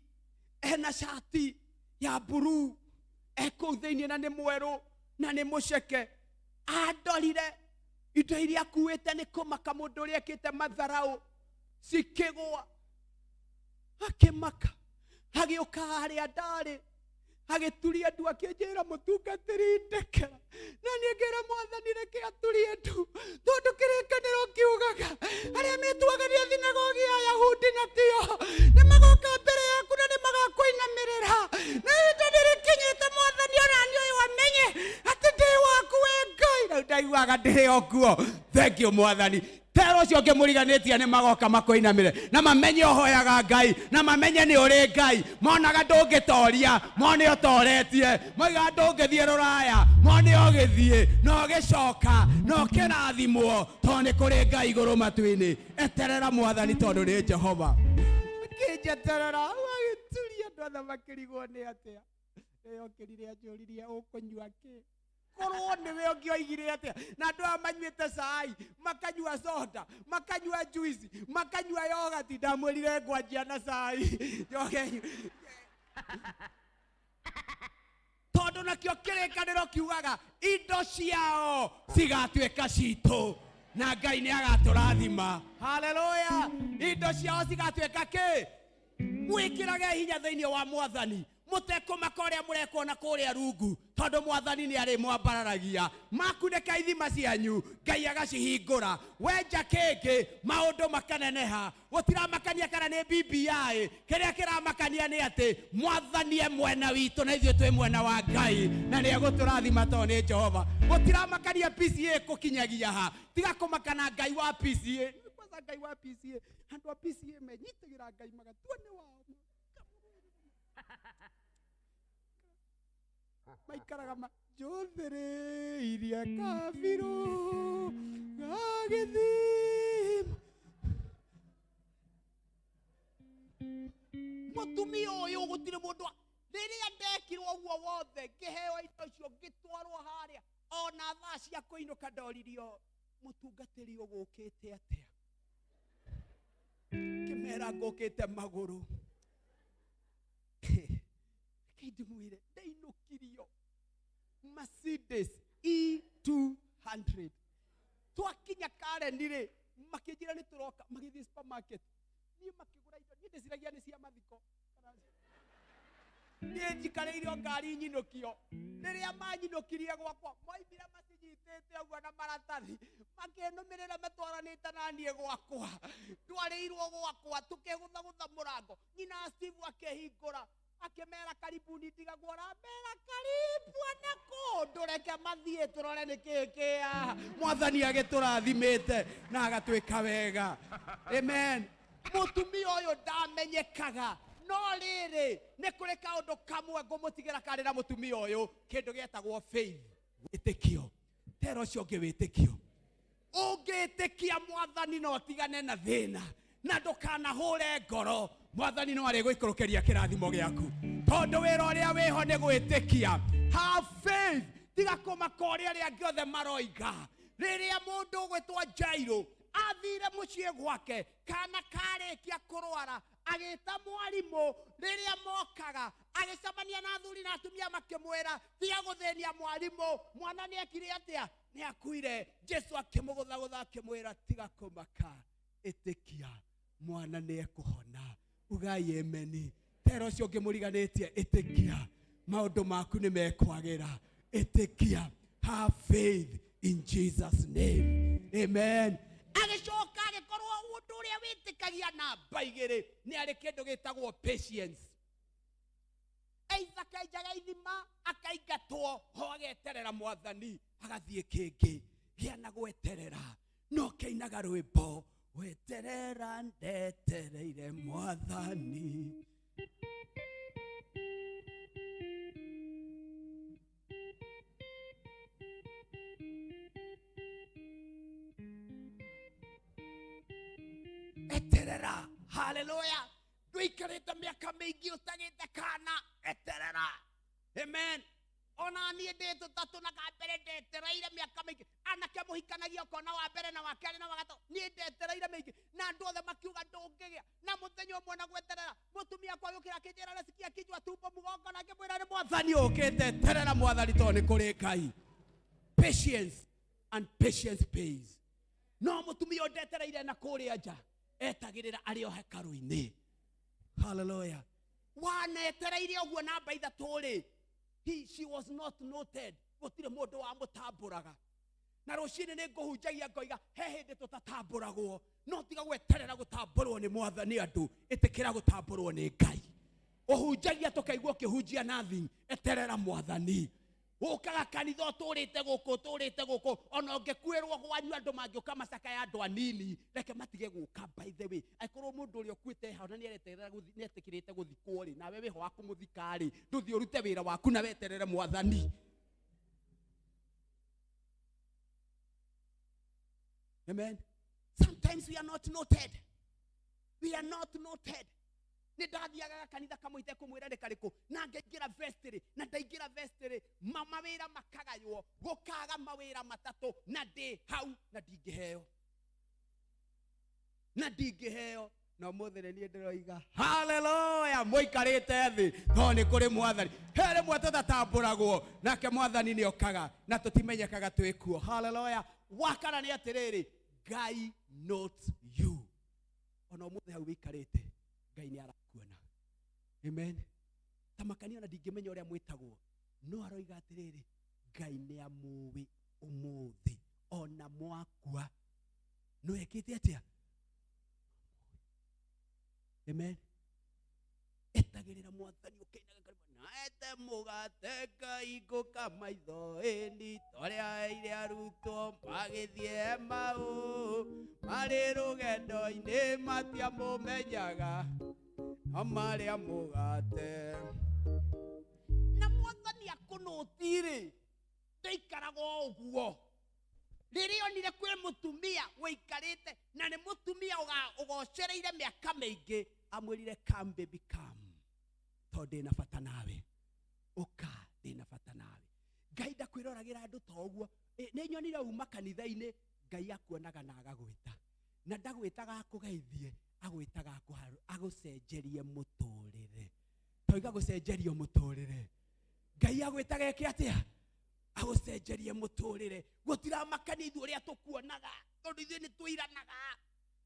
ena cati ya blue, e kũu thĩinĩ, na nĩ mwerũ na nĩ mũceke. Andorire, indo iria akuĩte nĩ kũmaka mũndũ ũrĩa ekĩte matharau cikĩgũa, akĩmaka, agĩũka harĩa ndarĩ, agĩturia ndu, akĩnjĩra, "Mũtungatĩri, ndekera." Na niĩ ngĩra Mwathani, reke aturie ndu, tondũ kĩrĩkanĩro kiugaga arĩa metuaga nĩ thinagogi ya Yahudi na tio nĩ magoka mbere yaku na nĩ magakũinamĩrĩra. Na ihinda nĩ rĩkinyĩte, Mwathani, ona niĩ ũyũ amenye atĩ ndĩ waku we Ngai. Rĩu ndaiguaga ndĩrĩ o kuo. Thank you, Mwathani. Tera ũcio ũngĩ mũriganĩtie, nĩ magoka makũinamĩre na mamenye ũhoyaga Ngai, na mamenye nĩ ũrĩ Ngai. Monaga ndũngĩtoria, mone ũtoretie. Moigaga ndũngĩthiĩ rũraya, mone ũgĩthiĩ na ũgĩcoka na ũkĩrathimwo, tondũ nĩ kũrĩ Ngai igũrũ matu-inĩ. Eterera Mwathani, tondũ nĩ Jehova. Akĩnjeterera, agĩturia andũ othe makĩrigwo nĩ atĩa. Rĩrĩa okĩrire, anjũririe, "Ũkũnyua kĩ?" Korwo nĩwe ũngĩoigire atĩa? Na andũ aya manyuĩte cai, makanyua soda, makanyua juice, makanyua yogati. Ndamwĩrire ngwanjia na cai njoke, tondũ nakĩo kĩrĩkanĩro kiugaga indo ciao cigatuĩka citũ na Ngai nĩ agatũrathima. Haleluya! Indo ciao cigatuĩka kĩ? Mwĩkĩrage hinya thĩinĩ wa Mwathani, mũtekũmaka ũrĩa mũrekwo na kũrĩa rungu, tondũ Mwathani nĩ arĩmwambararagia. Makunĩka ithima cianyu, Ngai agacihingũra. Wenja kĩngĩ, maũndũ makaneneha. Gũtiramakania kana nĩ BBI, kĩrĩa kĩramakania nĩ atĩ Mwathani e mwena witũ na ithuĩ twĩ mwena wa Ngai, na nĩ egũtũrathima tondũ nĩ Jehova. Gũtiramakania PCA kũkinyagia ha, tiga kũmakana Ngai wa PCA. Kwanza Ngai wa PCA, andũ a PCA menyitagĩra Ngai magatua nĩ wao, maikaraga ma njũthĩrĩirie kabirũ gagĩthima. Mũtumia ũyũ, gũtirĩ mũndũ rĩrĩa ndekirwo ũguo wothe, ngĩheo indo icio, ngĩtwarwo harĩa, ona thaa cia kũinũka ndoririo, "Mũtungatĩri, ũgũkĩte atĩa?" Ngĩmera ngũkĩte magũrũ. Reke ndĩmwĩre, ndainũkirio Mercedes E200. Twakinya Karen rĩ, makĩnjĩra nĩ tũroka, magĩthiĩ supermarket, niĩ makĩgũra indo. Niĩ ndĩciragia nĩ cia mathiko, niĩ njikarĩire o ngari nyinũkio. Rĩrĩa manyinũkirie gwakwa, moimire macinyitĩte ũguo na maratathi, makĩnũmĩrĩra matwaranĩte. Naniĩ gwakwa ndwarĩirwo gwakwa tũkĩgũthagũtha mũrango, nyina Steve akĩhingũra akĩmera karibuni, ndigagwo aramera karibu ana kũndũ, reke mathiĩ tũrore nĩ kĩĩ kĩa mwathani agĩtũrathimĩte na agatwĩka wega. Amen. Mũtumia ũyũ ndamenyekaga, no rĩrĩ nĩ kũrĩ kaũndũ kamwe ngũmũtigĩra karĩ na mũtumia ũyũ, kĩndũ gĩetagwo faith, wĩtĩkio. Tera ũcio ũngĩ wĩtĩkio. Ũngĩtĩkia mwathani no ũtigane na thĩna na ndũkanahũre ngoro, mwathani no arĩgũikũrũkĩria kĩrathimo gĩaku, tondũ wĩra ũrĩa wĩho nĩ gwĩtĩkia. Have faith, tiga kũmaka ũrĩa arĩa angĩ othe maroiga. Rĩrĩa mũndũ ũgwĩtwo Jairũ athire mũciĩ gwake, kana karĩkia kũrwara, agĩta mwarimũ. Rĩrĩa mokaga agĩcemania na athuri na atumia makĩmwĩra, tiga gũthĩnia mwarimũ, mwana nĩ ekire atĩa? Nĩ akuire. Jesu akĩmũgũthagũtha akĩmwĩra, tiga kũmaka, ĩtĩkia, mwana nĩ ekũhona. Ugai ameni. Tera ũcio ũngĩ mũriganĩtie, ĩtĩkia, maũndũ maku nĩ mekwagĩra. Ĩtĩkia, have faith in Jesus name. Amen. Agĩcoka agĩkorwo ũndũ ũrĩa wĩtĩkagia namba igĩrĩ nĩ arĩ kĩndũ gĩtagwo patience. Either kenjaga ithima akaingatwo ho ageterera mwathani agathiĩ kĩngĩ gĩa na gweterera, no kĩinaga rwĩmbo weterera ndetereire mwathani. Eterera. Haleluya. Ndũikarĩte mĩaka mĩingĩ ũtagĩte kana, eterera. Amen. Ona niĩ ndĩ tũtatũ na kambere ndetereire mĩaka mĩingĩ. Anake mũhikanagia ũkona wa mbere na wa kerĩ na wa gatatũ, niĩ ndetereire mĩingĩ na andũ othe makiuga ndũngĩgĩa. Na mũthenya ũmwe na gweterera mũtumia akwa agĩũkĩra akĩnjĩra nasikia kichwa tumbo mũgongo, na ngĩmwĩra nĩ mwathani ũkĩte. Eterera mwathani tondũ nĩ kũrĩ Ngai. Patience and patience pays. No mũtumia ũyũ ndetereire na kũrĩa nja, etagĩrĩra arĩ o hekarũ-inĩ. Hallelujah. Wanetereire ũguo namba ithatũ rĩ, she was not noted. Gũtirĩ mũndũ wamũtambũraga. Na rũcinĩ nĩ ngũhunjagia ngoiga he hĩndĩ tũtatambũragwo, no tiga gweterera gũtambũrwo nĩ mwathani andũ, ĩtĩkĩra gũtambũrwo nĩ Ngai. Ũhunjagia tũkaigua ũkĩhunjia nothing, eterera mwathani. Ũkaga kanitha ũtũrĩte gũkũ, ũtũrĩte gũkũ, ona ũngĩkuĩrwo gwanyu andũ mangĩũka macakaya andũ anini, reke matige gũka. By the way, angĩkorwo mũndũ ũrĩa ũkuĩte hau na nĩareterera gũthi, nĩetĩkĩrĩte gũthikwo rĩ, nawe wĩho wa kũmũthika rĩ, ndũthiĩ ũrute wĩra waku na weterere mwathani. Amen. Sometimes we are not noted. We are not noted. Nĩ ndathiaga kanitha kamwe itekũmwĩra nĩ karĩkũ, na ngaingĩra vestry, na ndaingĩra vestry, mawĩra makagaywo, gũkaga mawĩra matatũ, na ndĩ hau, na ndingĩheo. Na ndingĩheo. Na ũmũthĩ nĩ niĩ ndĩroiga haleluya, mũikarĩte thĩ tondũ nĩ kũrĩ mwathani. He rĩmwe tũtatambũragwo, nake mwathani nĩ okaga na tũtimenyekaga twĩ kuo. Haleluya. Wakana nĩ atĩrĩrĩ, Ngai notes you. Ona ũmũthĩ hau wĩikarĩte, Ngai nĩ arakuona. Amen. Ta makania ona ndingĩmenya ũrĩa mwĩtagwo, no aroiga atĩrĩrĩ, Ngai nĩ amũĩ ũmũthĩ ona mwakua. No ekĩte atĩa? Amen. Etagĩrĩra mwathani ũkĩinaga karibu, na ete mũgate Ngai ngũka maitho-inĩ, torĩa aire arutwo magĩthiĩ Emau, marĩ rũgendo-inĩ matiamũmenyaga, no marĩa mũgate. Na mwathani akũnũti-rĩ, ndaikaraga o ũguo. Rĩrĩa onire kwĩ mũtumia ũikarĩte, na nĩ mũtumia ũgocereire mĩaka mĩingĩ, amwĩrire, come baby come, tondũ ndĩna bata nawe, ũka ndĩna bata nawe. Ngai ndakwĩroragĩra andũ ta ũguo. Nĩ nyonire uma kanitha-inĩ, Ngai akuonaga na agagwĩta, na ndagwĩtaga akũgeithie, agwĩtaga agũcenjerie mũtũrĩre. Toiga gũcenjerio mũtũrĩre. Ngai agwĩtaga eke atĩa? Agũcenjerie mũtũrĩre. Gũtiramakania ithuĩ ũrĩa tũkuonaga, tondũ ithuĩ nĩ tũiranaga.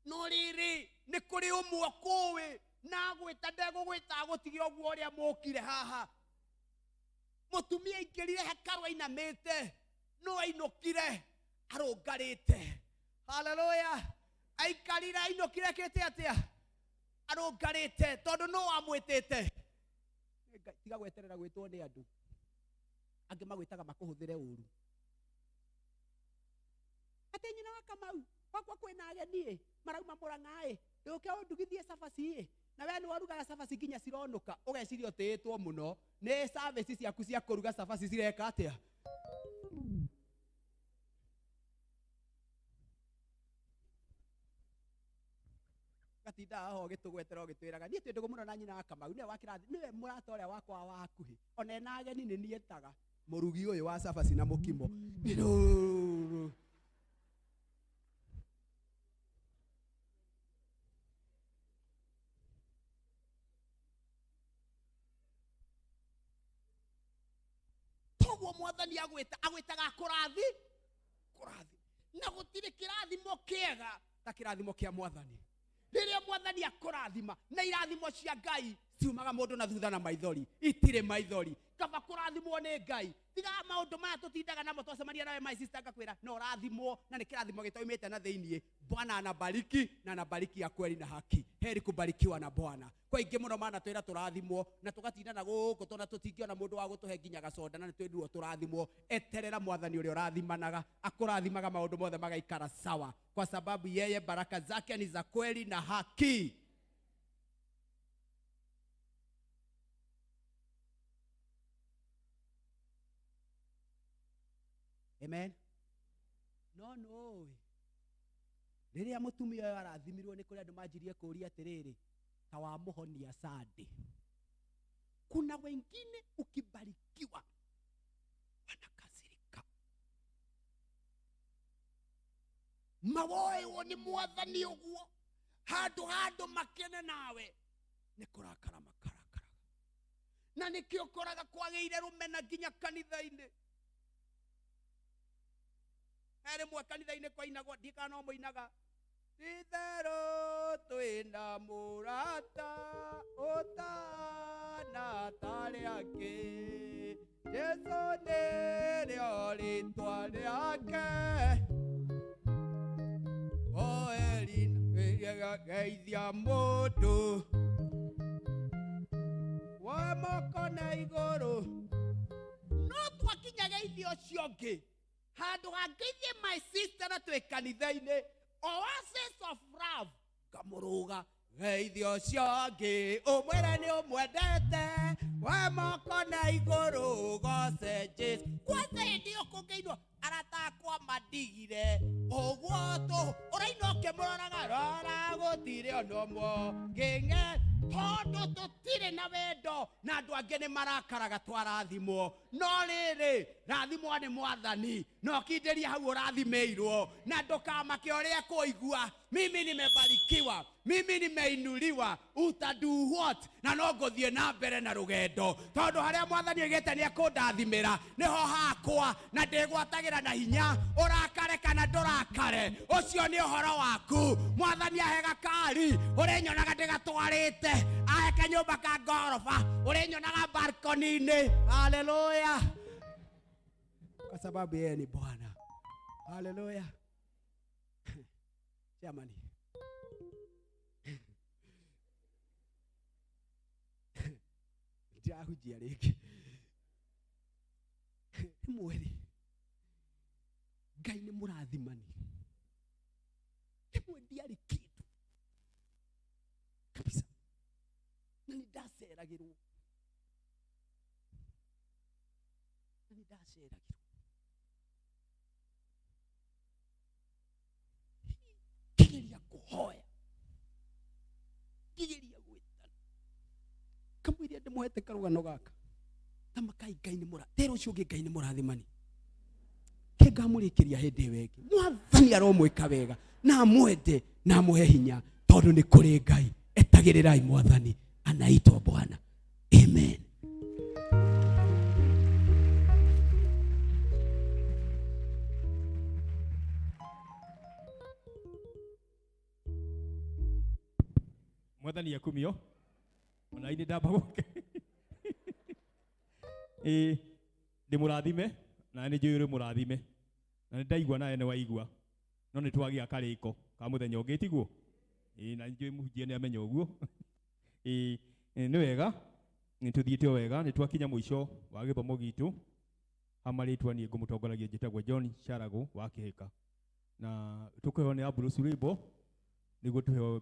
No rĩrĩ, nĩ kũrĩ ũmwe ũkũĩ, na agwĩta ndegũgwĩta agũtige ũguo ũrĩa mũkire haha. Mũtumia aingĩrire hekarũ ainamĩte, no ainũkire arũngarĩte. Haleluya. Aikarire ainũkire ekĩte atĩa? Arũngarĩte tondũ nũ wamwĩtĩte? Ngai, tiga gweterera gwĩtwo nĩ andũ. Angĩ magwĩtaga makũhũthĩre ũru. Atĩ nyina wa Kamau, gwakwa kwĩna ageni ĩ, marauma Mũrang'a ĩ, ndũke ũndugithie cabaci ĩ, na we nĩwe ũrugaga cabaci nginya cironũka, ũgeciria ũtĩĩtwo mũno, nĩ service ciaku cia kũruga cabaci cireka atĩa? Gatinda haha ũgĩtũgwetera ũgĩtwĩraga niĩ twĩ ndũgũ mũno na nyina wa Kamau, nĩwe wa kĩrathi, nĩwe mũrata ũrĩa wakwa wa hakuhĩ, ona ena ageni nĩ niĩ etaga mũrugi ũyũ wa cabaci na mũkimo. Toguo mwathani agwĩta, agwĩtaga kũrathi, kũrathi. Na gũtirĩ kĩrathimo kĩega ta kĩrathimo kĩa mwathani. Rĩrĩa mwathani akũrathima, na irathimo cia Ngai ciumaga mũndũ na thutha na maithori, itirĩ maithori. Kaba kũrathimwo nĩ Ngai. Tiga maũndũ maya tũtindaga namo twacemania nawe my sister ngakwĩra no ũrathimwo na nĩ kĩrathimo gĩtoimĩte na thĩiniĩ. Bwana anabariki na anabariki ya kweli na haki. Heri kubarikiwa na Bwana. Kwa ingĩ mũno manatwĩra tũrathimwo na tũgatinda na gũkũ tondũ tũtingĩona mũndũ wa gũtũhe nginya gaconda na nĩtwĩrirwo tũrathimwo. Eterera mwathani ũrĩa ũrathimanaga, akũrathimaga maũndũ mothe magaikara sawa, kwa sababu yeye baraka zake ni za kweli na haki. Amen. No no. Rĩrĩa mũtumia ũyũ arathimirwo nĩ kũrĩ andũ manjirie kũũria atĩrĩrĩ, ta wamũhonia Sunday. Kuna wengine ukibarikiwa wanakasirika. Mawoewo nĩ mwathani ũguo, handũ handũ makene nawe nĩ kũrakara makarakaraga. Na nĩkĩo ũkoraga kwagĩire rũmena nginya kanitha-inĩ. He rĩmwe kanitha-inĩ kwainagwo, ndiũĩ kana no mũinaga. Ti-itherũ twĩna mũrata ũtana tarĩ angĩ. Jesũ nĩrĩo rĩtwa rĩake. Oeri geithia mũndũ wa moko na igũrũ. No twakinya geithia ũcio ũngĩ, handũ hangeithie my sister na twĩ kanitha-inĩ, Oasis of Love, ngamũrũga geithia ũcio ũngĩ, ũmwĩre nĩ ũmwendete, we moko na igũrũ goce Jesũ. Kwanza hĩndĩ ĩyo kũngĩinwo, arata akwa mandigire, ũguo tũ, ũraina ũkĩmũroraga, rora gũtirĩ ona ũmwe ũngĩng'e, tondũ tũtirĩ na wendo, na andũ angĩ nĩ marakaraga twarathimwo. No rĩrĩ, rathimwo nĩ mwathani, na ũkindĩrie hau ũrathimĩirwo, na ndũkamake ũrĩa kũigua. Mimi nimebarikiwa, mimi nimeinuliwa, utadu what? Na no ngũthiĩ na mbere na rũgendo, tondũ harĩa mwathani oigĩte nĩ ekũndathimĩra, nĩho hakwa, na ndĩgwatagĩra na hinya. Ũrakare kana ndũrakare, ũcio nĩ ũhoro waku. Mwathani ahe gakari, ũrĩnyonaga ndĩgatwarĩte, ahe kanyũmba ka ngoroba, ũrĩnyonaga balcony-inĩ. Haleluya! Kwa sababu yeye ni Bwana. Haleluya. Chairman. Ndirahunjia rĩngĩ. Rĩmwe rĩ, Ngai nĩ mũrathimani. Rĩmwe ndiarĩ kĩndũ kabisa, na nĩ ndaceragĩrwo, na nĩ ndaceragĩrwo ngĩgeria kũhoya, ngĩgeria gwĩtana, kamũiria ndĩmũhete karũgano gaka, tamakai Ngai nĩ mũra tera ũcio ũngĩ, Ngai nĩ mũrathimani. Ke ngamũrĩkĩria hĩndĩ ĩyo ĩngĩ. Mwathani aromwĩka wega na amwende na amũhe hinya, tondũ nĩ kũrĩ Ngai. Etagĩrĩrai mwathani, anaitwa Bwana. Amen. Mwathani akumio ona ini ndamba gwake. Ĩ ndĩmũrathime na nĩ njũĩ ũrĩ mũrathime, na nĩ ndaigua nawe nĩ waigua, no nĩ twagĩa karĩko ka Ka muthenya ũngĩ tiguo? Ĩĩ na njũĩ mũhunjia nĩ amenya ũguo. Ĩĩ nĩ wega, nĩ tũthiĩte o wega, nĩ twakinya mũico wa gĩthomo gitũ. Hamarĩtwa niĩ ngũmũtongoragia njĩtagwo John Charago wa Kĩhĩka. Na tũkũheo nĩ Ambrose rwĩmbo nĩguo tũheo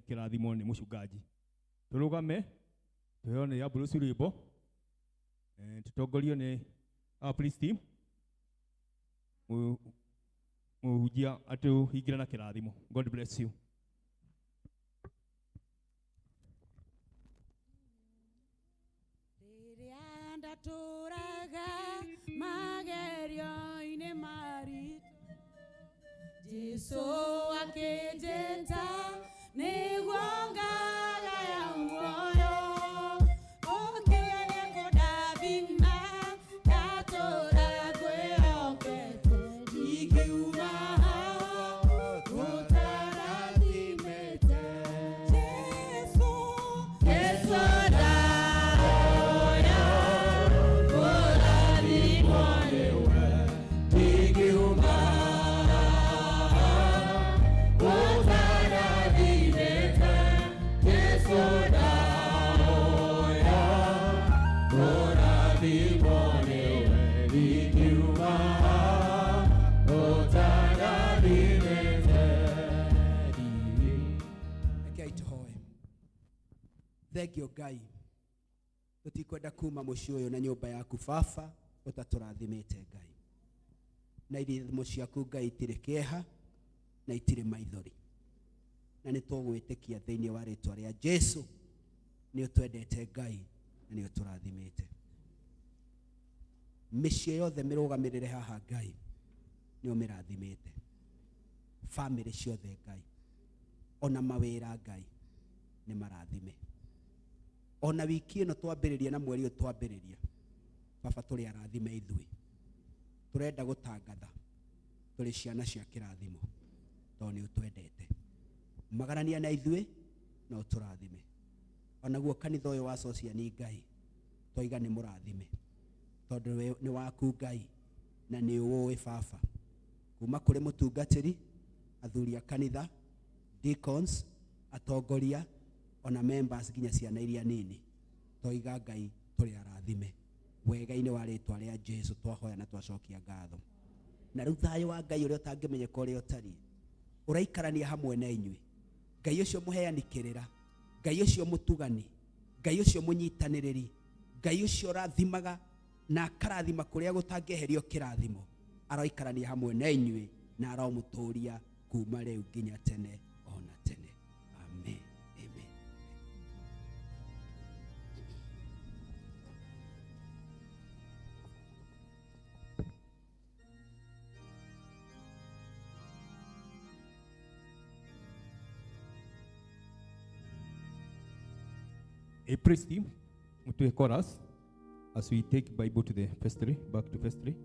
kĩrathimo nĩ mũcungaji. Tũrũgame tũheo nĩ Ambrose rwĩmbo, tũtongorio nĩ our priest team. Mũhunjia atũhingĩre na kĩrathimo. God bless you. Rĩrĩa ndatũraga magerio-inĩ maritũ, Jesũ akĩnjĩta nĩguo ngagaya muoyo. Ũkĩũria nĩekũndathima, ndatũra ngwĩhokete, ndingiuma haha ũtarathimĩte. Jesũ, Jesũ ndahoya kũrathimwo nĩwe, ndingiuma haha ũtarathimĩte. Jesũ ndahoya kũrathimwo nĩwe, ndingiuma haha ũtarathimĩte. Rekei tũhoe. Thengio Ngai, tũtikwenda kuma mũciĩ ũyũ na nyũmba yaku baba ũtatũrathimĩte Ngai, na irathimo ciaku Ngai itirĩ kĩeha na itirĩ maithori, na nĩ tũgwĩtĩkia thĩinĩ wa rĩtwa rĩa Jesu nĩ ũtwendete Ngai na nĩ ũtũrathimĩte. Mĩciĩ yothe mĩrũgamĩrĩre haha Ngai nĩ ũmĩrathimĩte, bamĩrĩ ciothe Ngai, ona mawĩra Ngai nĩ marathime. Ona wiki ĩno twambĩrĩria na mweri ũyũ twambĩrĩria, baba tũrĩ arathime ithuĩ. Tũrenda gũtangatha tũrĩ ciana cia kĩrathimo tondũ nĩ ũtwendete. Magarania na ithuĩ na ũtũrathime. Onaguo kanitha ũyũ wa Sociani Ngai twaiga nĩ mũrathime tondũ nĩ waku Ngai na nĩ ũũĩ baba. Kuma kũrĩ mũtungatĩri, athuri a kanitha, deacons, atongoria, ona members nginya ciana iria nini, twaiga Ngai tũrĩ arathime. Wega-inĩ wa rĩtwa rĩa Jesu twahoya na twacokia ngatho. Na rĩu thayũ wa Ngai ũrĩa ũtangĩmenyeka ũrĩa ũtariĩ ũraikarania hamwe na inyuĩ. Ngai ũcio mũheani kĩrĩra, Ngai ũcio mũtugani, Ngai ũcio mũnyitanĩrĩri, Ngai ũcio ũrathimaga na akarathima kũrĩa gũtangĩeherio kĩrathimo, aroikarania hamwe na inyuĩ na aromũtũria kuma rĩu nginya tene ona tene. Amen. Amen. A praise team to a chorus as we take Bible to the vestry, back to vestry.